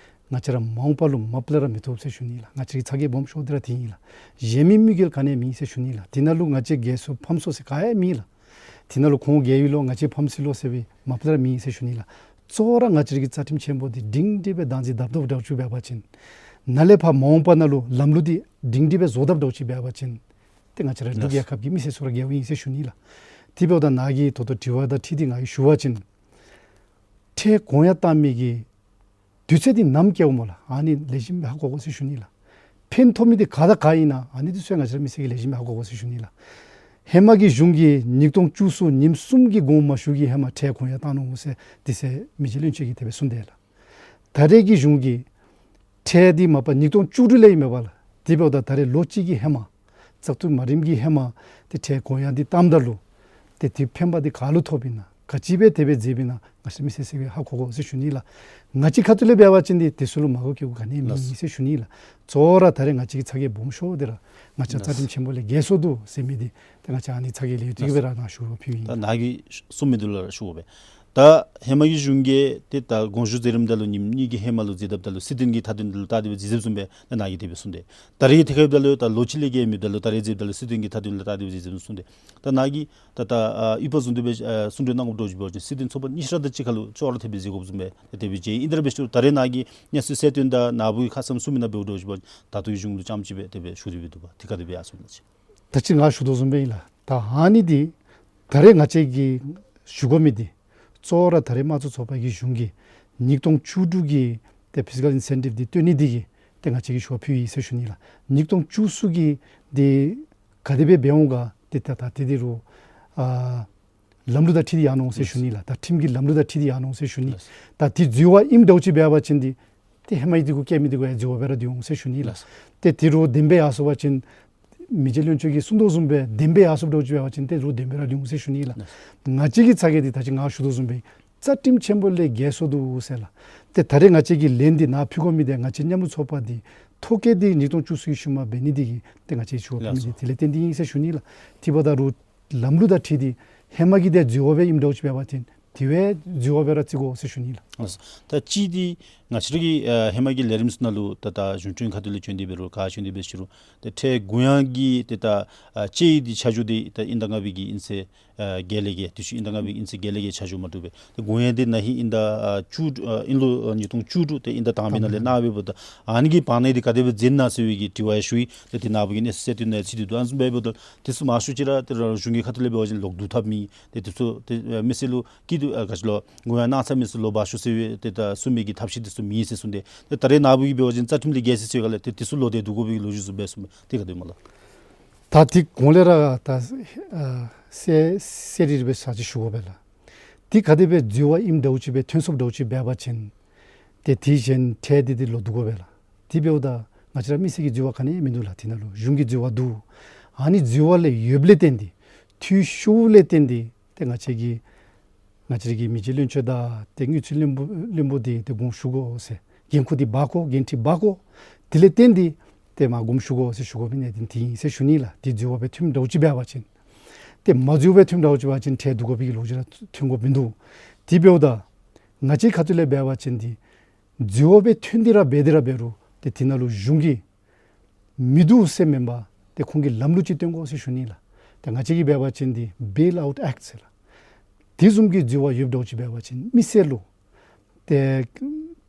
ང་བཅས་ར་མ་འོངས་པ་ལུ་མ་པ་ལས་ར་མི་ཐོབ་ཟེར་ཞུ་ནི་ལགས། ང་བཅས་ར་གི་ཚ་གྱང་སྦོམ་ཤོས་འདི་ར་དེ་ཨིན་ལགས། གཞན་མི་དམིགས་ཡུལ་ག་ནི་ཡང་མེད་ཟེར་ཞུ་ནི་ལགས། དེ་ནང་ལུ་ང་བཅས་འགལ་སོ་ཕམ་སོ་ཟེར་ག་ཡང་མེད་ལགས། དེ་ནང་ལུ་ཁོང་འགལ་ཡི་ལོ་ང་བཅས་ཕམ་སོ་ལོ་ཟེར་བའི་མ་པ་ལས་ར་མེད་ཟེར་ཞུ་ནི་ལགས། གཙོ་བོ་ར་ང་བཅས་ར་གི་རྩ་ཁྲིམས་ཆེན་པོ་འདི་སྒྲིང་སྒྲི་སྦེ་བདག་འཛིན་འཐབ་འཐབཝ་འདྲཝ་ཅིག་འབད་བ་ཅིན་ནཱ་ལས་ཕར་མ་འོངས་པ་ནང་ལུ་ལམ་ལུགས་འདི་སྒྲིང་སྒྲི་སྦེ་བཟོ་འཐབ་འདྲཝ་ཅིག་འབད་བ་ཅིན་ཏེ་ང་བཅས་ར་འབྲུག་རྒྱལ་ཁབ་ཀྱི་མི་སེར་ཚུ་ར་དགའཝ་ཨིན་ཟེར་ཞུ་ནི་ལགས། དེ་འབདཝ་ད་ནཱ་གིས་ད་ལྟོ་དྲི་བ་དང་འཁྲིལ་ཏེ་ང་གིས་ཞུ་བ་ཅིན་ཁྲལ་གོང་ཡང་བཏང་མི་གི་དུས་ཚོད་འདི་ནམ་བཀལཝ་སྨོ་ལགས། ཨ་ནི་ལེགས་ཤོམ་སྦེ་ཧ་གོ་དགོ་ཟེར་ཞུ་ནི་ལགས། ཕན་ཐོགས་མི་འདི་ག་དང་ག་ཨིན་ན་ཨ་ནི་འདི་ཚུ་ང་བཅས་ར་མི་སེར་གྱིས་ལེགས་ཤོམ་སྦེ་ཧ་གོ་དགོ་ཟེར་ཞུ་ནི་ལགས། ཧེ་མ་གི་གཞུང་གིས་ཉིས་སྟོང་བཅུ་གསུམ་ཉིནམ་གསུམ་གྱི་དགོངསམ་མ་ཞུ་གི་ཧེ་མ་ཁྲལ་གོང་ཡང་བཏང་ནུག་ཟེར་དེ་ཚེ་མི་རྗེ་བློན་ཆེན་གྱིས་དེ་སྦེ་གསུངས་དེས་ལགས། ད་རེས་ཀྱི་གཞུང་གིས་ཁྲལ་འདི་མ་པ་ཉིས་སྟོང་བཅུ་དྲུག་ལས་ཨིན་མས་པ་ལགས། དེ་འབདཝ་ད་ད་རེས་ལོ་གཅིག་གི་ཧེ་མ་བཙག་འཐུ་མ་རནམ་གྱི་ཧེ་མ་ཏེ་ཁྲལ་གོང་ཡང་འདི་བཏངམ་ད་ལུ་ཏེ་དེ་ཕན་པ་འདི་ག་ལུ་ཐོགསཔ་ཨིན་ན་ག་ཅི་སྦེ་དེ་སྦེ་མཛདཔ་ཨིན་ན་ང་བཅས་མི་སེར་ཚུ་གིས་ཧ་གོ་དགོ་ཟེར་ཞུ་ནི་ལགས། ང་བཅས་ཁ་ཐུག་ལས་འབད་བ་ཅིན་འདི་དེ་ཚུ་ལུ་མ་གོ་གི་གུ་ག་ནི་མེད་ཟེར་ཞུ་ནི་ལགས། གཙོ་བོ་ར་ད་རེས་ང་བཅས་ཀྱི་ཚ་གྱང་སྦོམ་ཤོས་འདི་ར་ང་བཅས་ར་རྩ་ཁྲིམས་ཆེན་པོ་ལས་འགལ་སོ་འདུག་ཟེར་མི་འདི་ཏེ་ང་བཅས་ཨ་ནི་ཚ་གྱང་ལས་ཡོད་དེ་གིས་སྦེ་ར་ནཱ་ཞུ་བ་ཕུལཝ་ཨིན། ད་ནཱ་གིས་གསུང་མི་འདི་ལུ་ར་ཞུ་དགོ་པས། ད་ཧེ་མ་གི་གཞུང་གིས་ཏེ་ད་དགོངས་ཞུ་མཛད་རནམ་ད་ལུ་ཉིནམ་གཉིས་ཀྱི་ཧེ་མ་ལུ་མཛད་དཔ་ད་ལུ་སྲིད་དོན་གྱི་མཐའ་དོན་འདི་ལུ་བལྟ་སྟེ་སྦེ་མཛད་མཛདཔ་བཟུམ་སྦེ་ད་ནཱ་གིས་དེ་སྦེ་གསུངས་ཏེ། ད་རེས་ཀྱི་ཐད་ཁར་འབདཝ་ད་ལུ་ད་ལོ་གཅིག་ལས་བརྒལ་མེདཔ་ད་ལུ་ད་རེས་མཛདཔ་ད་ལུ་སྲིད་དོན་གྱི་མཐའ་དོན་ལུ་བལྟ་སྟེ་སྦེ་མཛད་མཛདཔ་བཟུམ་གསུངས་ཏེ། ད་ནཱ་གིས་ད་ད་ཨ་དབྱེ་བ་བཟུང་སྟེ་སྦེ་ཨ་གསུང་གྲོས་གནང་དགོཔ་འདྲཝ་ཅིག་འབད་བ་ཅིན་སྲིད་དོན་ཚོགས་པ་གཉིས་ཆ་ར་ད་ཅིག་ཁར་ལུ་ཅོག་ར་འཐདཔ་སྦེ་མཛད་དགོཔ་བཟུམ་སྦེ་ཏེ་དེ་སྦེ་མཇལ་ཡི། ཨིན་ཏེ་ར་འབད་ཞུ་ད་རེས་ནཱ་གིས་གནས་ཚུལ་གསལ་སྟོན་དང་ནཱ་བུ་གིས་ཁ་ཙ་གསུང་མི་ནང་འབདཝ་འདྲཝ་ཅིག་འབད་བ་ཅིན་ད་ལྟོ་གི་གཞུང་ལུ་རྐྱངམ་ཅིག་སྦེ་དེ་སྦེ་ཞུ་སྟེ་སྦེ་འདུག་པ། དེ་ག་དེ་སྦེ་ཡར་སོང་ན་ཅིག། ད་ཅི་ང་ཞུ་དོ་བཟུམ་སྦེ་ཨིན་ལགས། ད་ཨ་ནི་འདི་ད་རེས་ང་བཅས་ཀྱིས་ཞུ་དགོ་མི་འདི་གཙོ་བོ་ར་ད་རེས་དམངས་གཙོ་ཚོགས་པ་གི་གཞུང་གིས་ཉིས་སྟོང་བཅུ་དྲུག་གི་ཏེ་ཕིས་ཀཱལ་ཨིན་སེན་ཊིབ་འདི་བཏོན་ནི་འདི་གིས་ཏེ་ང་བཅས་ཀྱིས་ཞུ་བ་ཕུལཝ་ཨིན་ཟེར་ཞུ་ནི་ལགས། ཉིས་སྟོང་བཅུ་གསུམ་གྱི་འདི་ག་དེ་སྦེ་འབད་འོང་ག་ཏེ་ད་ད་དེ་འདི་རུང་ཨ་ལམ་ལུགས་དང་འཁྲིལ་ཏེ་ཡར་འོང་ཟེར་ཞུ་ནི་ལགས། ད་ཁྲིམས་ཀྱི་ལམ་ལུགས་དང་འཁྲིལ་ཏེ་ཡར་འོང་ཟེར་ཞུ་ནི། ད་དེ་འཛོལ་བ་ཨིནམ་འདྲཝ་ཅིག་འབད་བ་ཅིན་འདི་ཏེ་ཧེ་མ་གི་འདི་གུ་བཀལ་མི་འདི་གུ་ཡང་འཛོལ་བ་སྦེ་ར་སྡོད་འོང་ཟེར་ཞུ་ནི་ལགས། ཏེ་དེ་རུང་བདེན་པ་ཡར་སོང་པ་ཅིན་ མི་རྗེ་བློན་ཆེན་གྱིས་གསུང་དོ་བཟུམ་སྦེ་བདེན་པའི་ཡར་སོངམ་འདྲཝ་ཅིག་འབད་བ་ཅིན་ཏེ་རུང་བདེན་པའི་ར་ལུས་འོང་ཟེར་ཞུ་ནི་ལགས། ང་བཅས་ཀྱི་ཚ་གྱང་འདི་ད་ཅི་ང་ཞུ་དོ་བཟུམ་སྦེ་རྩ་ཁྲིམས་ཆེན་པོ་ལས་འགལ་སོང་འདུག་ཟེར་ལགས། ཏེ་ད་རེས་ང་བཅས་ཀྱིས་ལན་འདི་ནཱ་ཕུལ་དགོ་མི་འདི་ང་བཅས་མཉམ་རུབ་ཚོགས་པ་འདི་ཐོ་བཀོད་འདི་ཉིས་སྟོང་བཅུ་གསུམ་ཤུལ་མ་འབད་ནི་འདི་གིས་ཏེ་ང་བཅས་ཞུ་བ་ཕུལ་མི་འདི་དེ་ལས་བརྟེན་ཏེ་ཨིན་ཟེར་ཞུ་ནི་ལགས། དེ་འབདཝ་ད་རུང་ལམ་ལུགས་དང་འཁྲིལ་ཏེ་ཧེ་མ་གི་འདི་འཛོལ་བ་སྦེ་ཨིནམ་འདྲཝ་ཅིག་འབད་བ་ཅིན་དེ་བས་འཛོལ་བ་སྦེ་ར་བརྩི་དགོ་ཟེར་ཞུ་ནི་ལགས། ད་ཅི་འདི་ང་བཅས་ར་གི་ཨ་ཧེ་མ་གི་ལས་རིམ་ཚུ་ནང་ལུ་ད་ད་གཞུང་སྐྱོང་ཁ་ཐུག་ལས་བྱོན་ཏེ་འབད་རུང་ག་བྱོན་ཏེ་འབད་ཟེར་རུང་ཏེ་འཕྲལ་དགུང་ཡང་གི་ཏེ་ད་ཨ་དཔྱད་ཡིག་འདི་ཆ་འཇོག་འདི་ད་དབྱིན་ཟླ་ལྔ་པའི་གི་དབྱིན་ཚེས་ཨ་བརྒྱད་ལས་བརྒལ་དུས་ཅི་དབྱིན་ཟླ་ལྔ་པའི་གི་དབྱིན་ཚེས་བརྒྱད་ལས་བརྒལ་ཆ་འཇོག་མ་གྲུབ་པས། ཏེ་དགུང་ཡང་འདི་ན་ཧིང་དབྱིན་ཟླ་ཨ་བཅུ་དྲུག་ཨ་དབྱིན་ལོ་ཨ་ཉིས་སྟོང་བཅུ་དྲུག་ཏེ་དབྱིན་ཟླ་དང་པའི་ནང་ལས་གནང་བའི་འབདཝ་ད་ཨ་ནི་གི་བར་ན་འདི་ག་དེ་སྦེ་མཛད་ནུག་ཟེར་བའི་གི་དྲི་བ་ཡང་ཞུ་ཡི། ཏེ་དེ་ནང་བུ་གི་གནས་ཚུལ་གསལ་སྟོན་ནང་ཚུད་དེ་འདུག། ཨ་ནི་བཟུམ་འབད་འབདཝ་ད་དེ་ཚུ་མང་ཤོས་ཅིག་ར་ཏེ་ར་གཞུང་གི་ཁ་ཐུག་ལས་འབད་བ་ཅིན་ལོག་བསྡུ་ཐབས་མེད། ཏེ་དེ་ཚུ་ཏེ་ཨ་མི་སེར་ལུ་སྐྱིད་སྡུག་ཨ་ག་ཅི་ལོ་དགུང་ཡང་གནང་ཚར་མི་ཚུ་ལོག་འབག་ཤོག་ཟེར་བའི་ཏེ་ད་གསུང་མི་གི་ཐབས་ཤེས་དེ་ཚུ་མེད་ཟེར་གསུངས་ཏེ། ཏེ་ད་རེས་ནཱ་བུ་གིས་འབད་བ་ཅིན་རྩ་ཁྲིམས་ལས་འགལ་ཟེར་ཟེར་བའི་སྒང་ལས་ཏེ་དེ་ཚུ་ལོག་སྟེ་བསྡུ་དགོ་པའི་ལོ་རྒྱུས་ཚུ་འབད་གསུངས་མས། དེ་ག་དེ་སྨོ་ལགས། ད་དེ་གོང་ལས་ར་ད་ཨ་གསལ་གསལ་རི་རི་སྦེ་ཚར་གཅིག་ཞུ་དགོ་པས་ལགས། དེ་ག་དེ་སྦེ་འཛོལ་བ་ཨིནམ་འདྲཝ་ཅིག་སྦེ་ཐོན་སོངམ་འདྲཝ་ཅིག་འབད་བ་ཅིན་ཏེ་དེ་གཞན་ཁྲལ་འདི་འདི་ལོག་བསྡུ་དགོ་པས་ལགས། དེ་འབདཝ་ད་ང་བཅས་ར་མི་སེར་གྱི་འཛོལ་བ་ག་ནི་ཡང་མིན་འདུག་ལགས། དེ་ནང་ལུ་གཞུང་གི་འཛོལ་བ་འདུག། ཨ་ནི་འཛོལ་བ་ལས་ཡོདཔ་ལས་བརྟེན་ཏེ་འཐུས་ཤོརཝ་ལས་བརྟེན་ཏེ་ཏེ་ང་བཅས་ཀྱིས་ང་བཅས་ར་གི་མི་རྗེ་བློན་ཆེན་དང་ཏེ་དངུལ་རྩིས་བློན་པོ་བློན་པོ་འདི་ཏེ་དགོངས་ཞུ་དགོ་ཟེར། འགན་ཁུར་འདི་འབག་དགོ། འགན་འཁྲི་འབག་དགོ། དེ་ལས་བརྟེན་ཏེ་ཏེ་མར་དགོངས་ཞུ་དགོ་ཟེར་ཞུ་དགོ་མི་འདི་དེ་ཨིན་ཟེར་ཞུ་ནི་ལགས། དེ་འཛོལ་བ་སྦེ་ཐོནམ་འདྲཝ་ཅིག་འབད་བ་ཅིན། ཏེ་མ་འཛོལ་བ་སྦེ་ཐོནམ་འདྲཝ་ཅིག་འབད་བ་ཅིན་ཁྲལ་བསྡུ་དགོ་པའི་གི་ལོ་རྒྱུས་ར་ཐོན་དགོཔ་མིན་འདུག། དེ་འབདཝ་ད་ང་བཅས་ཁ་ཐུག་ལས་འབད་བ་ཅིན་འདི་འཛོལ་བ་སྦེ་ཐོན་ཏེ་ར་འབད་དེ་ར་འབད་རུང་ཏེ་དེ་ནང་ལུ་གཞུང་གིས་མི་བསྡུ་ཟེར་མེན་པར་ཏེ་ཁོང་གིས་ལམ་ལུགས་ཅིག་སྟོན་དགོ་ཟེར་ཞུ་ནི་ལགས། ཏེ་ང་བཅས་ཀྱིས་འབད་བ་ཅིན་འདི་བེལ་ཨའུཊ་ཨེཀཊ་ཟེར་ལགས། དེ་བཟུམ་གྱི་འཛོལ་བ་ཡོདཔ་འདྲཝ་ཅིག་འབད་བ་ཅིན་མི་སེར་ལུ་ཏེ་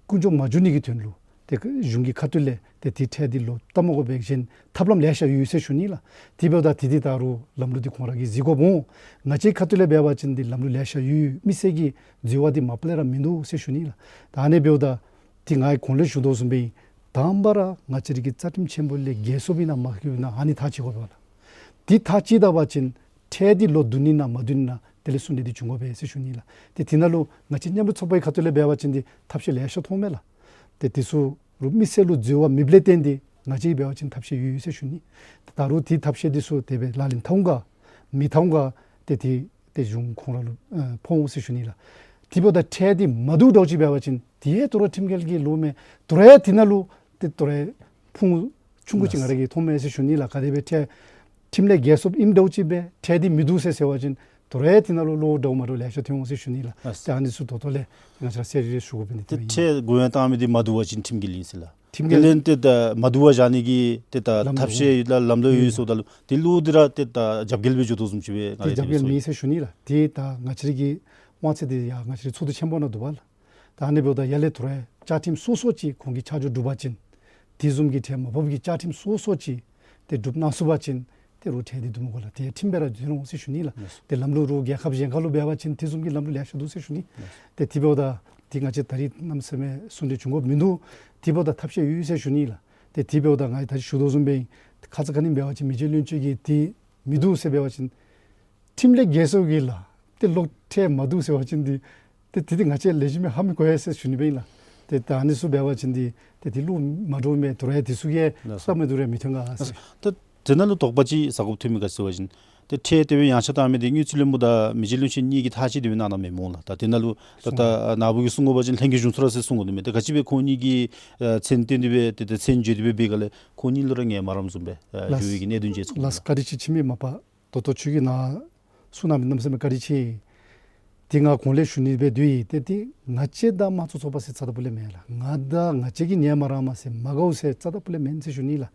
ཀུན་སྤྱོད་མ་འགྱུར་ནི་གི་དོན་ལུ་ཏེ་གཞུང་གི་ཁ་ཐུག་ལས་ཏེ་དེ་ཁྲལ་འདི་ལོག་བཏབ་མ་དགོ་པའི་གཞན་ཐབས་ལམ་ལེ་ཤ་ཡོད་ཟེར་ཞུ་ནི་ལགས། དེ་འབདཝ་ད་དེ་འདི་ད་རུང་ལམ་ལུགས་འདི་ཁོང་ར་གིས་གཟིགས་དགོཔ་འོང་། ང་བཅས་ཁ་ཐུག་ལས་འབད་བ་ཅིན་འདི་ལམ་ལུགས་ལེ་ཤ་ཡོད། མི་སེར་གྱི་འཛོལ་བ་འདི་མ་པ་ལས་ར་མིན་འདུག་ཟེར་ཞུ་ནི་ལགས། ད་ཨ་ནི་འབདཝ་ད་དེ་ང་གིས་གོང་ལས་ཞུ་དོ་བཟུམ་སྦེ་དང་པ་ར་ང་བཅས་ར་གི་རྩ་ཁྲིམས་ཆེན་པོ་ལས་འགལ་སོངམ་ཨིན་ན་མ་འགལཝ་ཨིན་ན་ཨ་ནི་ཐག་བཅད་དགོ་པས་ལགས། དེ་ཐག་བཅད་ད་པ་ཅིན་ཁྲལ་འདི་ལོག་བསྡུ་ནི་ཨིན་ན་མ་བསྡུ་ནི་ཨིན་ན་དེ་ལས་གསུང་སྟེ་འདི་འབྱུང་དགོ་པས་ཟེར་ཞུ་ནི་ལགས། ཏེ་དེ་ནང་ལུ་ང་བཅས་མཉམ་རུབ་ཚོགས་པའི་ཁ་ཐུག་ལས་འབད་བ་ཅིན་འདི་ཐབས་ཤེས་ལེ་ཤ་མཐོངམ་མས་ལགས། ཏེ་དེ་ཚུ་རུང་མི་སེར་ལུ་འཛོལ་བ་མེདཔ་ལས་བརྟེན་ཏེ་ང་བཅས་འབད་བ་ཅིན་ཐབས་ཤེས་ཡོད་ཡོད་ཟེར་ཞུ་ནི། ད་རུང་དེ་ཐབས་ཤེས་དེ་ཚུ་དེ་སྦེ་ལག་ལེན་འཐབ་འོང་ག་མི་འཐབ་འོང་ག་ཏེ་དེ་ཏེ་གཞུང་ཁོང་ར་ལུ་ཨ་ཕོག་འོང་ཟེར་ཞུ་ནི་ལགས། དེ་འབདཝ་ད་ཁྲལ་འདི་མ་བསྡུ་འདྲཝ་ཅིག་འབད་བ་ཅིན་དེ་ཡང་དོ་རུང་ཁྲིམས་འགལ་གྱི་ལོག་མས། དོ་རུང་ཡང་དེ་ནང་ལུ་ཏེ་དོ་རུང་ཕུང་ཆུང་ཀུ་ཅིག་ང་ར་གིས་མཐོངམ་མས་ཟེར་ཞུ་ནི་ལགས། ག་དེ་སྦེ་ཁྲལ་ཁྲིམས་ལས་འགལ་སོངམ་ཨིནམ་འདྲཝ་ཅིག་སྦེ་ཁྲལ་འདི་མི་བསྡུ་ཟེར་ཟེར་བ་ཅིན་དོ་རུང་ཡང་དེ་ནང་ལུ་ལོག་འདྲཝ་མ་འདྲཝ་ལེ་ཤ་ཐོན་འོང་ཟེར་ཞུ་ནི་ལགས། ལགས། ཏེ་ཨ་ནི་ཚུ་ད་ལྟོ་ལས་ང་བཅས་ར་གསལ་རི་རི་ཞུ་དགོ་པས་ནི། ཏེ་དེ་སྦེ་ཨིན། ཁྲལ་དགོངས་ཡངས་བཏང་མི་འདི་མ་བསྡུ་བ་ཅིན་ཁྲིམས་འགལ་ཨིན་ཟེར་ལགས། ཁྲིམས་འགལ། དེ་ལས་ཏེ་ད་མ་བསྡུ་བར་བཞག་ནི་གི་ཏེ་ད་ལམ་ལུགས་ཐབས་ཤེས་ཡོད་ལགས། ལམ་ལུགས་ཡོད་ཡོད་ཟེརཝ་ད་ལུ་དེ་ལུ་འདི་ར་ཏེ་ད་རྒྱབ་འགལ་སྦེ་འགྱོ་དོ་བཟུམ་ཅིག་སྦེ་ང་ཏེ་ར་རྒྱབ་འགལ་མེད་ཟེར་ཞུ་ནི་ལགས། ཏེ་ད་ང་བཅས་ར་གི་དབང་ཚད་འདི་ཡང་ང་བཅས་ར་ཚོགས་འདུ་ཆེན་པོ་ནང་འདུག་པ་ལགས། ད་ཨ་ནི་འབདཝ་ད་ཡར་ལས་དོ་རུང་བཅའ་ཁྲིམས་སོ་སོ་ཅིག་ཁོང་གིས་ཆ་འཇོག་གྲུབ་པ་ཅིན་དེ་བཟུམ་གྱི་ཁྲལ་མ་ཕོགཔ་གི་བཅའ་ཁྲིམས་སོ་སོ་ཅིག་ཏེ་གྲུབ་གནང་ཚུགས་པ་ཅིན་ཏེ་རུང་ཁྲལ་འདི་བསྡུ་མི་དགོ་ལགས། ཏེ་ཁྲིམས་སྦེ་ར་བསྡུ་འོང་ཟེར་ཞུ་ནི་ལགས། ཏེ་ལམ་ལུགས་རུང་རྒྱལ་ཁབ་གཞན་ཁ་ལུ་འབད་བ་ཅིན་དེ་བཟུམ་གྱི་ལམ་ལུགས་ལེ་ཤ་འདུག་ཟེར་ཞུ་ནི། ཏེ་དེ་འབདཝ་ད་ཏེ་ང་བཅས་ད་རིས་གནམ་མེད་ས་མེད་གསུང་སྟེ་འབྱུང་དགོཔ་མིན་འདུག། དེ་འབདཝ་ད་ཐབས་ཤེས་ཡོད་ཡོད་ཟེར་ཞུ་ནི་ལགས། ཏེ་དེ་འབདཝ་ད་ང་ད་རིས་ཞུ་དོ་བཟུམ་སྦེ་ཁ་ཙ་ཁ་ཉིནམ་འབད་བ་ཅིན་མི་རྗེ་བློན་ཆེན་གྱིས་འདི་མི་བསྡུ་ཟེར་འབད་བ་ཅིན་ཁྲིམས་ལས་འགལ་སོང་གི་ལགས། ཏེ་ལོག་ཁྲལ་མ་བསྡུ་ཟེར་བ་ཅིན་འདི་ཏེ་དེ་འདི་ང་བཅས་ལེགས་ཤོམ་སྦེ་ཧ་མི་གོ་ཡ་ཟེར་ཞུ་ནི་སྦེ་ཨིན་ལགས། ཏེ་ད་ཨ་ནི་ཚུ་འབད་བ་ཅིན་འདི་ཏེ་དེ་ལུགས་མ་འདྲཝ་མས། དོ་རུང་ཡང་དེ་ཚུ་གིས་ལགས་སོ། བསམ་མི་དོ་རུང་ཡང་མི་ཐོན་ག་ཟེར། ད་དེ་ནང་ལུ་དོགས་པ་ཅིག་ཟ་དགོཔ་ཐོན་མི་ག་ཅི་ཟེར་བ་ཅིན་ཏེ་ཁྲལ་དེ་སྦེ་ཡངས་ཆག་བཏང་མི་འདི་དངུལ་རྩིས་བློན་པོ་དང་མི་རྗེ་བློན་ཆེན་གཉིས་ཀྱིས་ཐག་བཅད་དེ་སྦེ་གནང་གནངམ་མས་སྨོ་ལགས། ད་དེ་ནང་ལུ་ད་ད་ནཱ་བུ་གིས་གསུང་དགོ་པ་ཅིན་ལྷན་རྒྱས་གཞུང་ཚོགས་ར་ཟེར་གསུང་དགོ་ནི་མས། ཏེ་ག་ཅི་སྦེ་ཁོང་གཉིས་ཀྱིས་ཨ་མཚན་བཏོན་ཏེ་སྦེ་ཏེ་ད་མཚན་བརྗོད་དེ་སྦེ་འབད་ག་ལས་ཁོང་གཉིས་ལུ་ར་ངལ་མ་རངམ་བཟུམ་སྦེ་ཨ་ལགས། འགྱོ་བའི་གི་གནད་དོན་ཅིག་ཚོར་ལགས། བཀའ་དྲིན་ཆེ། ཁྱིམ་མི་མ་པ་ད་ལྟོ་ཁྱོད་ཀྱིས་ནཱ་གསུང་གནང་མི་གནམ་མེད་ས་མེད་བཀའ་དྲིན་ཆེ། དེ་ང་གོང་ལས་ཞུ་ནི་སྦེ་འདུག་ཡི། ཏེ་དེ་ང་བཅས་དང་དམངས་གཙོ་ཚོགས་པ་ཟེར་རྩ་དང་ཕུ་ལས་མེན་ལགས། ང་དང་ང་བཅས་ཀྱིས་ངལ་མ་རངམ་ཟེར་མ་དགའཝ་ཟེར་རྩ་དང་ཕུ་ལས་མེན་ཟེར་ཞུ་ནི་ལགས།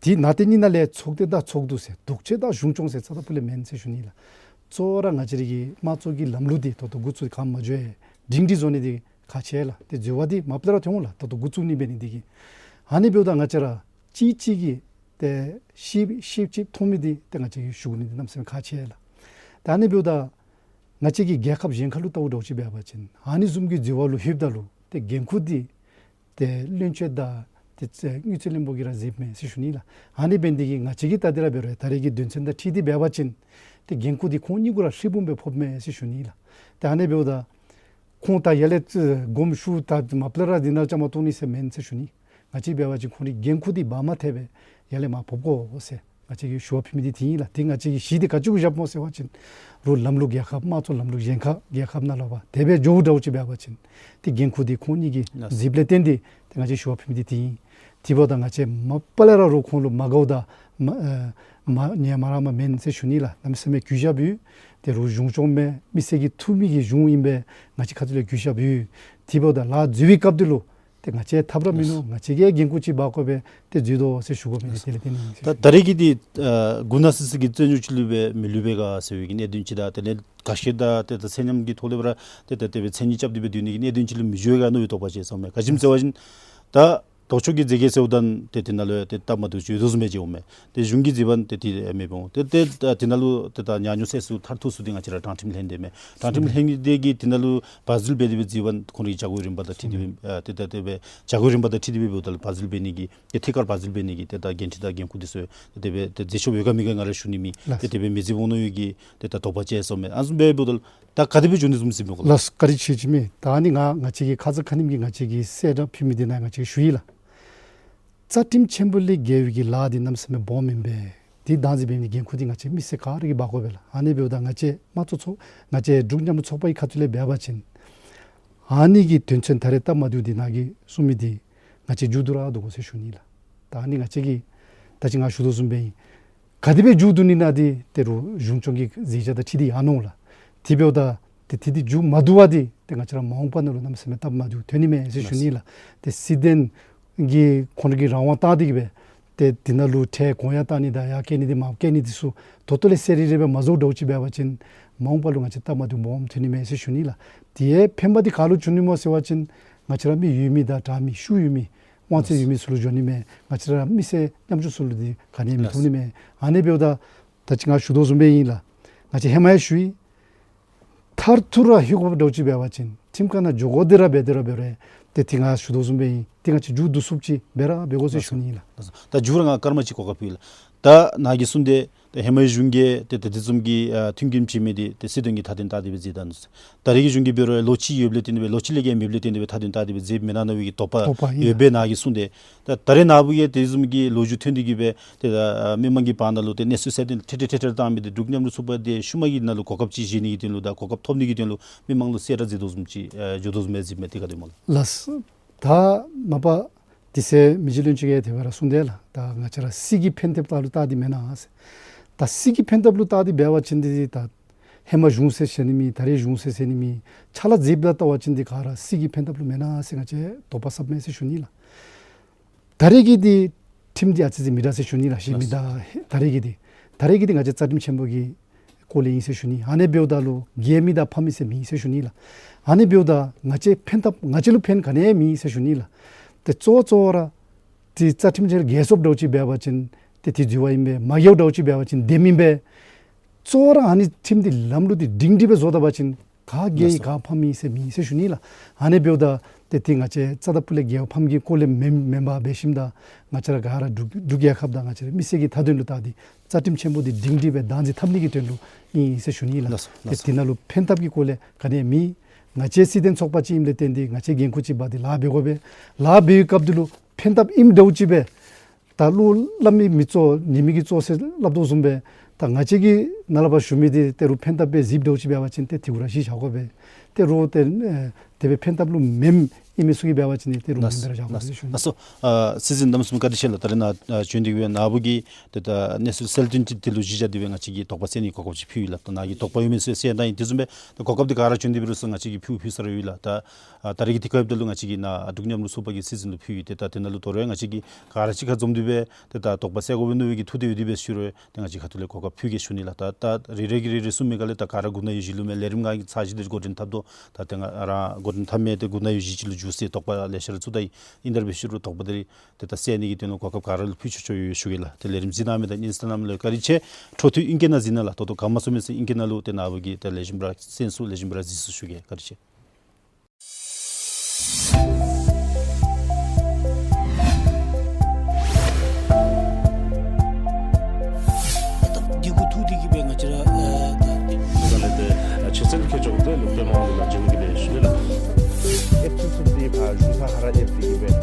དེ་ནང་དེ་གཉིས་ནང་ལས་ཚོགས་སྡེ་དང་ཚོགས་འདུ་ཟེར་འདུག་སྤྱོད་དང་གཞུང་སྐྱོང་ཟེར་རྩ་དང་ཕུ་ལས་མེན་ཟེར་ཞུ་ནི་ལགས། གཙོ་བོ་ར་ང་བཅས་ར་གི་དམངས་གཙོ་གི་ལམ་ལུགས་འདི་ད་ལྟོ་འགོ་བཙུགས་ག་མ་འགྱོ་བར་སྒྲིང་སྒྲི་བཟོ་ནི་འདི་ཁག་ཆེ་ལགས། ཏེ་འཛོལ་བ་འདི་མ་པ་ལས་ར་ཐོན་འོང་ལགས། ད་ལྟོ་འགོ་བཙུགས་ནི་འབད་ནི་འདི་གིས། ཨ་ནི་འབདཝ་ད་ང་བཅས་ར་གཅིག་གཅིག་གིས་ཏེ་ཤེས་ཤེས་ཅིག་མཐོང་མི་འདི་ཏེ་ང་བཅས་ཀྱིས་ཞུ་དགོ་ནི་འདི་གནམ་མེད་ས་མེད་ཁག་ཆེ་ལགས། ད་ཨ་ནི་འབདཝ་ད་ང་བཅས་ཀྱི་རྒྱལ་ཁབ་གཞན་ཁ་ལུ་བལྟཝ་འདྲཝ་ཅིག་འབད་བ་ཅིན་ཨ་ནི་བཟུམ་གྱི་འཛོལ་བ་ལུ་ལྷོདཔ་ད་ལུ་ཏེ་འགན་ཁུར་འདི་ཏེ་བློན་ཆེན་དང་ཏེ་དངུལ་རྩིས་བློན་པོ་གིས་ར་གཟིགསཔ་མས་ཟེར་ཞུ་ནི་ལགས། ཨ་ནི་འབད་ནི་འདི་གིས་ང་བཅས་ཀྱིས་ད་འདི་ར་འབད་རུང་ད་རེས་ཀྱི་དོན་ཚན་དང་འཁྲིལ་ཏེ་འབད་བ་ཅིན་ཏེ་འགན་ཁུར་འདི་ཁོང་གཉིས་གུ་ར་ཧྲིལ་བུམ་སྦེ་ཕོགཔ་མས་ཟེར་ཞུ་ནི་ལགས། ཏེ་ཨ་ནི་འབདཝ་ད་ཁོང་ད་ཡར་ལས་དགོངསམ་ཞུ་ད་མ་པ་ལས་ར་འདི་ནང་བཅའ་མར་གཏོགས་ནི་ཟེར་མེན་ཟེར་ཞུ་ནི། ང་བཅས་འབད་བ་ཅིན་ཁོང་གི་འགན་ཁུར་འདི་བར་མ་ཐེབས་པར་ཡར་ལས་མར་ཕོག་དགོ་ཟེར། ང་བཅས་ཀྱིས་ཞུ་བ་ཕུལ་མི་འདི་དེ་ཨིན་ལགས། ཏེ་ང་བཅས་ཀྱི་གཞི་འདི་ག་ཅི་གུ་བཞགཔ་སྨོ་ཟེར་བ་ཅིན་རུང་ལམ་ལུགས་རྒྱལ་ཁབ་དམངས་གཙོ་ལམ་ལུགས་གཞན་ཁ་རྒྱལ་ཁབ་ནང་ལུ་འབད་དེ་སྦེ་འགྱོཝ་འདྲཝ་ཅིག་འབད་བ་ཅིན་ཏེ་འགན་ཁུར་འདི་ཁོང་གཉིས་ཀྱིས་ལགས་སོ། གཟིགསཔ་ལས་བརྟེན་ཏེ་ཏེ་ང་བཅས་ཞུ་བ་ཕུལ་མི་འདི་དེ་ཨིན། དེ་འབདཝ་ད་ང་བཅས་མ་པ་ལས་ར་རུང་ཁོང་ལུ་མ་དགའཝ་དང་མ་ཨེ་མ་ཉན་མ་རངསམ་མེད་ཟེར་ཞུ་ནི་ལགས། གནམ་མེད་ས་མེད་གུས་ཞབས་ཡོད། ཏེ་རུང་གཞུང་སྐྱོང་མས་མི་སེར་གྱིས་འཐུ་མི་གི་གཞུང་ཨིན་པས། ང་བཅས་ཁ་ཐུག་ལས་གུས་ཞབས་ཡོད། དེ་འབདཝ་ད་ལཱ་འཛུལ་བའི་སྐབས་འདི་ལུ་ཏེ་ང་བཅས་ཐབས་ར་མིན་ནུག། ང་བཅས་ཀྱིས་འགན་ཁུར་ཅིག་འབག་དགོ་པས། ཏེ་འཛུལ་དོ་ཟེར་ཞུ་དགོ་མི་འདི་དེ་ལས་བརྟེན་ནི་ཨིན་ཟེར་ད་ཞུ། ད་རེས་ཀྱི་འདི་ཨ་མགུ་ན་སི་སི་གི་རྩོད་རྙོགས་ཅིག་ལུ་སྦེ་མི་ལུས་པས་ག་ཟེར་བའི་གི་གནད་དོན་ཅིག་དང་དེ་ལས་ག་ཤེད་དང་ཏེ་ད་ཚད་མཉམ་གྱི་ཐོག་ལས་འབད་ར་ཏེ་ད་དེ་སྦེ་མཚན་ཉིད་རྐྱབ་སྟེ་སྦེ་སྡོད་ནི་གི་གནད་དོན་ཅིག་ལུ་མི་འགྱོ་བས་ག་མནོ་བའི་དོགས་པ་ཅིག་ཟ་མས། ག་ཅི་སྨོ་ཟེར་བ་ཅིན་ད་ལྡོག་ཕྱོགས་ཀྱིས་མཛད་གེ་ཟེརཝ་ད་ཏེ་དེ་ནང་ལུ་ཏེ་སྟབས་མ་བདེཝ་ཅིག་ཡོད་དོ་བཟུམ་སྦེ་མཇལཝ་མས། ཏེ་གཞུང་གིས་མཛདཔ་ད་ཏེ་དེ་མེདཔ་འོང་། ཏེ་ཏེ་ད་དེ་ནང་ལུ་ཏེ་ད་ཉག་ཉོག་སེལ་ས་མཐར་ཐུག་ས་འདི་ང་བཅས་ར་དྲང་ཁྲིམས་ལྷན་སྡེ་མས། དྲང་ཁྲིམས་ལྷན་སྡེ་གིས་དེ་ནང་ལུ་བ་ཟུལ་འབད་དེ་སྦེ་མཛདཔ་ད་ཁོང་རའི་བྱ་སྒོའི་རིམ་པ་དང་འཁྲིལ་ཏེ་སྦེ་ཨ་ཏེ་ད་དེ་སྦེ་བྱ་སྒོའི་རིམ་པ་དང་འཁྲིལ་ཏེ་སྦེ་འབདཝ་ད་ལུ་བ་ཟུལ་འབད་ནི་གི་ཏེ་ཐད་ཀར་བ་ཟུལ་འབད་ནི་གི་ཏེ་ད་འགན་འཁྲི་དང་འགན་ཁུར་འདི་ཚུ་ཏེ་དེ་སྦེ་ཏེ་མཛད་ཆོགཔ་ཡོད་ག་མེད་ག་ང་ར་ཞུ་ནི་མེད། ལགས། ཏེ་དེ་སྦེ་མི་མཛདཔ་འོང་མནོ་བའི་གི་ཏེ་ད་དོགས་པ་ཅིག་ཟ་མས། ཨ་ནི་བཟུམ་སྦེ་འབདཝ་ད་ལུ་ད་ག་དེ་སྦེ་འགྱོ་ནི་བཟུམ་ཅིག་སྨོ་ག་ལགས། ལགས་སོ། བཀའ་དྲིན་ཆེ་ཆེ་མི། ད་ཨ་ནི་ང་ང་བཅས་ཀྱི་ཁ་ཙ་ཁ་ཉིནམ་གྱི་ང་བཅས་ཀྱི་གསལ་བསྒྲགས་ཕུལ་མི་འདི་ནང་ང་བཅས་ཞུ་ཡི་ལགས། རྩ་ཁྲིམས་ཆེན་པོ་ལས་འགལ་བའི་གི་ལཱ་འདི་གནམ་མེད་ས་མེད་སྦོམ་ཨིན་པས། དེ་བདག་འཛིན་འབད་ནི་འགན་ཁུར་འདི་ང་བཅས་མི་སེར་ག་ར་གིས་འབག་དགོ་པས་ལགས། ཨ་ནི་འབདཝ་ད་ང་བཅས་དམངས་གཙོ་ཚོགས་ང་བཅས་འབྲུག་མཉམ་རུབ་ཚོགས་པ་གི་ཁ་ཐུག་ལས་འབད་བ་ཅིན་ཨ་ནི་གི་དོན་ཚན་ད་རེས་སྟབས་མ་བདེཝ་འདི་ནང་གི་གསུངས་མི་འདི་ང་བཅས་མཇུག་བསྡུ་ར་བསྡུ་དགོ་ཟེར་ཞུ་ནི་ལགས། ད་ཨ་ནི་ང་བཅས་ཀྱིས་ད་ཅི་ང་ཞུ་དོ་བཟུམ་སྦེ་ཨིན། ག་དེ་སྦེ་མཇུག་བསྡུ་ནི་ན་འདི་ཏེ་རུང་གཞུང་སྐྱོང་གི་མཛད་བྱ་དང་འཁྲིལ་ཏེ་ཨ་ནི་འོང་ལགས། དེ་འབདཝ་ད་ཏེ་དེ་འདི་མཇུག་མ་བསྡུ་བར་འདི་ཏེ་ང་བཅས་ར་མ་འོངས་པ་ནང་ལུ་གནམ་མེད་ས་མེད་སྟབས་མ་བདེཝ་ཐོན་ནི་མས་ཟེར་ཞུ་ནི་ལགས། ཏེ་སྲིད་དོན་གྱི་ཁོང་གི་རང་དབང་བཏང་སྟེ་གི་སྦེ་ཏེ་དེ་ནང་ལུ་ཁྲལ་གོང་ཡང་བཏང་ནི་དང་ཡར་བཀལ་ནི་འདི་མར་བཀལ་ནི་འདི་ཚུ་ད་ལྟོ་ལས་གསལ་རི་རི་སྦེ་མ་བཟོ་འདྲཝ་ཅིག་འབད་བ་ཅིན་མ་འོངས་པ་ལུ་ང་བཅས་སྟབས་མ་བདེཝ་སྦོམ་ཐོན་ནི་མས་ཟེར་ཞུ་ནི་ལགས། དེ་ཡང་ཕན་པ་འདི་ག་ལུ་འབྱུང་ནི་སྨོ་ཟེར་བ་ཅིན་ང་བཅས་ར་མི་ཡོད་མི་དང་དྲག་མི་ཤུགས་ཡོད་མི་དབང་ཚད་ཡོད་མི་ཚུ་ལུ་འབྱུང་ནི་མས། ང་བཅས་ར་མི་སེར་ཉམ་ཆུང་ཚུ་ལུ་འདི་ག་ནི་ཡང་མི་ཐོབ་ནི་མས། ཨ་ནི་འབདཝ་ད་ད་ཅི་ང་ཞུ་དོ་བཟུམ་སྦེ་ཨིན་ལགས། ང་བཅས་ཧེ་མ་ཡང་ཞུ་ཡི། མཐར་ཐུག་ར་ལྷོད་དགོཔ་འདྲཝ་ཅིག་འབད་བ་ཅིན་ཁྲིམས་ཁང་ནང་འགྱོ་དགོ་དེ་ར་འབད་དེ་ར་འབད་རུང་ཏེ་དེ་ང་ཞུ་དོ་བཟུམ་སྦེ་ཨིན། ཏེ་ང་བཅས་མཇུག་བསྡུ་ཚུགསཔ་ཅིག་འབད་ར་འབད་དགོ་ཟེར་ཞུ་ནི་ཨིན་ལགས། ད་མཇུག་ར་ང་སྐར་མ་གཅིག་གོ་སྐབས་ཕུལ་ཡི་ལགས། ད་ནཱ་གིས་གསུངས་ཏེ་ད་ཧེ་མའི་གཞུང་གིས་ཏེ་ད་དེ་བཟུམ་གྱི་ཨ་མཐུན་རྐྱེན་བྱིན་མི་འདི་ཏེ་སྲིད་དོན་གྱི་མཐའ་དོན་བལྟ་སྟེ་སྦེ་མཛད་ད་ནུག། ད་རེས་ཀྱི་གཞུང་གིས་འབད་རུང་ལོ་གཅིག་ཡོདཔ་ལས་བརྟེན་ཏེ་སྦེ་ལོ་གཅིག་ལས་བརྒལ་མེདཔ་ལས་བརྟེན་ཏེ་སྦེ་མཐའ་དོན་བལྟ་སྟེ་སྦེ་མཛདཔ་མེན་ན་མནོ་བའི་གི་དོགས་པ་དོགས་པ་ཨིན་ཡོད་པས། ནཱ་གིས་གསུངས་ཏེ་ད་ད་རེས་ནངས་པ་གི་དེ་བཟུམ་གྱི་ལོ་རྒྱུས་ཐོན་ཏེ་གི་སྦེ་ཏེ་ད་མི་མང་གི་བར་ན་ལུ་ཏེ་གནས་ཚུལ་གསལ་སྟོན་ཁྲེལ་ཁྲེལ་ཁྲེལ་ཁྲེལ་བཏང་མི་འདི་འབྲུག་མཉམ་རུབ་ཚོགས་པ་འདི་ཤུལ་མ་གི་ནང་ལུ་གོ་སྐབས་ཅིག་བཞེས་ནི་གི་དོན་ལུ་དང་གོ་སྐབས་ཐོབ་ནི་གི་དོན་ལུ་མི་མང་ལུ་གསལ་བསྒྲགས་མཛད་དོ་བཟུམ་ཅིག་ཨ་འགྱོ་དོ་བཟུམ་སྦེ་གཟིགས་མས། དེ་ག་དེ་སྨོ་ལགས། ལགས་སོ། ད་མ་པ་དེ་ཚེ་མི་རྗེ་བློན་ཆེན་གྱིས་དེ་སྦེ་ར་གསུངས་ཏེ་ལགས། ད་ང་བཅས་ར་སྲིད་ཀྱི་ཕན་ཐབས་ལུ་བལྟ་སྟེ་མེན་ན་ཟེར། ད་སྲིད་ཀྱི་ཕན་ཐབས་ལུ་བལྟ་སྟེ་འབད་བ་ཅིན་འདི་ད་ཧེ་མ་གཞུང་ཟེར་ཟེར་ནི་མེད། ད་རེས་གཞུང་ཟེར་ཟེར་ནི་མེད། ཕྱག་ལཱ་མཛདཔ་ལུ་བལྟ་བ་ཅིན་འདི་ག་ར་སྲིད་ཀྱི་ཕན་ཐབས་ལུ་མེན་ན་ཟེར་ང་བཅས་དོགས་པ་ཟཝ་མས་ཟེར་ཞུ་ནི་ལགས། ད་རེས་ཀྱི་འདི་ཁྲིམས་འདི་ཨ་ཙི་ཅིག་མི་འདྲ་ཟེར་ཞུ་ནི་ལགས། ཞིབ་མི་འདྲ། ད་རེས་ཀྱི་འདི་ད་རེས་ཀྱི་འདི་ང་བཅས་རྩ་ཁྲིམས་ཆེན་པོ་གི་སྐོར་ལས་ཨིན་ཟེར་ཞུ་ནི། ཨ་ནི་འབདཝ་ད་ལུ་རྒྱལ་མི་དང་ཕམ་མི་ཟེར་མེད་ཟེར་ཞུ་ནི་ལགས། ཨ་ནི་འབདཝ་ད་ང་བཅས་ཕན་ཐབས་ང་བཅས་ལུ་ཕན་ག་ནི་ཡང་མེད་ཟེར་ཞུ་ནི་ལགས། ཏེ་གཙོ་བོ་གཙོ་བོ་ར་ཏེ་རྩ་ཁྲིམས་ཆེན་འགལ་སོངམ་འདྲཝ་ཅིག་འབད་བ་ཅིན་ཏེ་དེ་འཛོལ་བ་ཨིན་པས། མ་འགལཝ་འདྲཝ་ཅིག་འབད་བ་ཅིན་བདེནམ་ཨིན་པས། གཙོ་བོ་ར་ཨ་ནི་ཁྲིམས་འདི་ལམ་ལུགས་འདི་སྒྲིང་སྒྲི་སྦེ་བཟོ་ད་པ་ཅིན་ག་རྒྱལ་ཡི་ག་ཕམ་ཡི་ཟེར་མེད་ཟེར་ཞུ་ནི་ལགས། ཨ་ནི་འབདཝ་ད་ཏེ་ཏེ་ང་བཅས་རྩ་དང་ཕུ་ལས་རྒྱལ་ཕམ་གྱི་སྐོར་ལས་མེན་མེན་པར་འབད་ཞིནམ་ད་ང་བཅས་ར་ག་ར་འབྲུག་འབྲུག་རྒྱལ་ཁབ་དང་ང་བཅས་ར་མི་སེར་གྱི་མཐའ་དོན་ལུ་བལྟ་སྟེ་རྩ་ཁྲིམས་ཆེན་པོ་འདི་སྒྲིང་སྒྲི་སྦེ་བདག་འཛིན་འཐབ་ནི་གི་དོན་ལུ་ཨིན་ཟེར་ཞུ་ནི་ལགས། ལགས་སོ། ཏེ་ལགས་སོ། དེ་ནང་ལུ་ཕན་ཐབས་ཀྱི་སྐོར་ལས་ག་ནི་ཡང་མེད། ང་བཅས་སྲིད་དོན་ཚོགས་པ་ཅིག་ཨིནམ་ལས་བརྟེན་ཏེ་ང་བཅས་འགན་ཁུར་ཅིག་འབག་སྟེ་ལཱ་འབད་དགོ་པས། ལཱ་འབད་བའི་སྐབས་འདི་ལུ་ཕན་ཐབས་ཨིནམ་འདྲཝ་ཅིག་སྦེ་ད་བློ་སླབ་མི་མི་གཙོ་ཉན་མི་གིས་གཙོ་ཟེར་སླབ་དོ་བཟུམ་སྦེ་ད་ང་བཅས་ཀྱིས་ནཱ་ལས་ཕར་ཞུ་མི་འདི་ཏེ་རུང་ཕན་ཐབས་སྦེ་གཟིགསཔ་འདྲཝ་ཅིག་འབད་བ་ཅིན་ཏེ་དེ་གུ་ར་གཞི་བཞག་དགོ་པས། ཏེ་རུང་ཏེ་ཨེ་དེ་སྦེ་ཕན་ཐབས་ལུ་མེནམ་ཨིན་མི་ཚུ་གིས་འབད་བ་ཅིན་ཏེ་རུང་ལགས་མེནམ་སྦེ་ར་བཞག་དགོ་ཟེར་ཞུ་ནི། ལགས་སོ། ཨ་སྲིད་འཛིན་གནམ་མེད་ས་མེད་བཀའ་དྲིན་ཆེ་ལགས། ད་རེས་ནཱ་ཨ་བྱོན་ཏེ་གི་སྦེ་ནཱ་བུ་གིས་ཏེ་ད་གནས་ཚུལ་གསལ་སྟོན་ཅིག་དེ་ལུ་གཞི་བཞག་སྟེ་སྦེ་ང་བཅས་ཀྱིས་དོགས་པ་སེལ་ནི་གོ་སྐབས་ཅིག་ཕུལ་ཡི་ལགས། ད་ནཱ་གིས་དོགས་པ་ཡོད་མེད་ཚུ་གསལ་བཏང་ཡི། དེ་བཟུམ་སྦེ་ད་གོ་སྐབས་འདི་ག་ར་བྱོན་ཏེ་འབད་རུང་ང་བཅས་ཀྱིས་ཕུལ་ཕུལ་ས་ར་ཡོད་ལགས། ད་ཨ་ད་རེས་ཀྱི་དུས་སྐབས་འདི་ལུ་ང་བཅས་ཀྱིས་ནཱ་འབྲུག་མཉམ་རུབ་ཚོགས་པ་གི་སྲིད་འཛིན་ལུ་ཕུལ་ཡི། ཏེ་ད་དེ་ནང་ལུ་དོ་རུང་ང་བཅས་ཀྱིས་ག་ར་གཅིག་ཁར་འཛོམས་ཏེ་སྦེ་ཏེ་ད་དོགས་པ་སེལ་དགོ་པས་མནོ་བའི་གི་ཐུགས་འདོད་ཡོད་དེ་སྦེ་ཞུ་རུང་ཏེ་ང་བཅས་ཁ་ཐུག་ལས་གོ་སྐབས་ཕུལ་གེ་ཞུ་ནི་ལགས། ད་ད་རེ་རེ་གིས་རེ་རེ་གསུངས་མི་ག་ལས་ད་ག་ར་འགོ་ནད་ཡོད་གཞི་ལུ་མས། ལས་རིམ་ང་གིས་ཚར་གཅིག་འདི་འགོ་འདྲེན་འཐབ་དོ། ད་ཏེ་ང་ར་འགོ་འདྲེན་འཐབ་མི་ཏེ་འགོ་ནད་ཡོད་གཞི་ཅིག་ལུ་འགྱུར་སའི་དོགས་པ་ལེ་ཤ་ར་ཚུད་ད་ཡི། ཨིན་ད་ར་སྦེ་ཞུ་རུང་དོགས་པ་འདི་ར་ཏེ་ད་སེལ་ནི་གི་དོན་ལུ་གོ་སྐབས་ག་ར་ལུ་ཕུལ་ཆོག་ཆོག་ཡོད་ཞུ་གེ་ལགས། ཏེ་ལས་རིམ་གཟིགས་གནང་མི་དང་སྙན་གསན་གནང་མི་ལུ་བཀའ་དྲིན་ཆེ། འཕྲོ་མཐུད་ཨིང་སྐད་ནང་གཟིགས་གནང་ལགས། ད་ལྟོ་ག་མ་ཚུགས་མི་ཚུ་ཨིང་སྐད་ནང་ལུ་ཏེ་ནཱ་བུ་གིས་ཏེ་ལེགས་ཤོམ་སྦེ་ར་གསན་ཚུགས་ལེགས་ཤོམ་སྦེ་ར་གཟིགས་ཚུགས་ཞུ་གེ། བཀའ་དྲིན་ཆེ། ད་འདི་གུ་ཐུག་སྟེ་གི་སྦེ་ང་བཅས་ར་ཨ་ད་འདི་ག་ལས་ཏེ་ཨ་ཆེ་བཙན་མཁས་མཆོག་འདི་ལུ་ཕེབས་མ་འོང་ལགས། བྱོན་གེ་ལགས། ཨེབ་ཚུན་ཚོད་འདི་ཕར་བཞུགས་ས་ཁར་ར་ཨེབ་སྟེ་གི་སྦེ་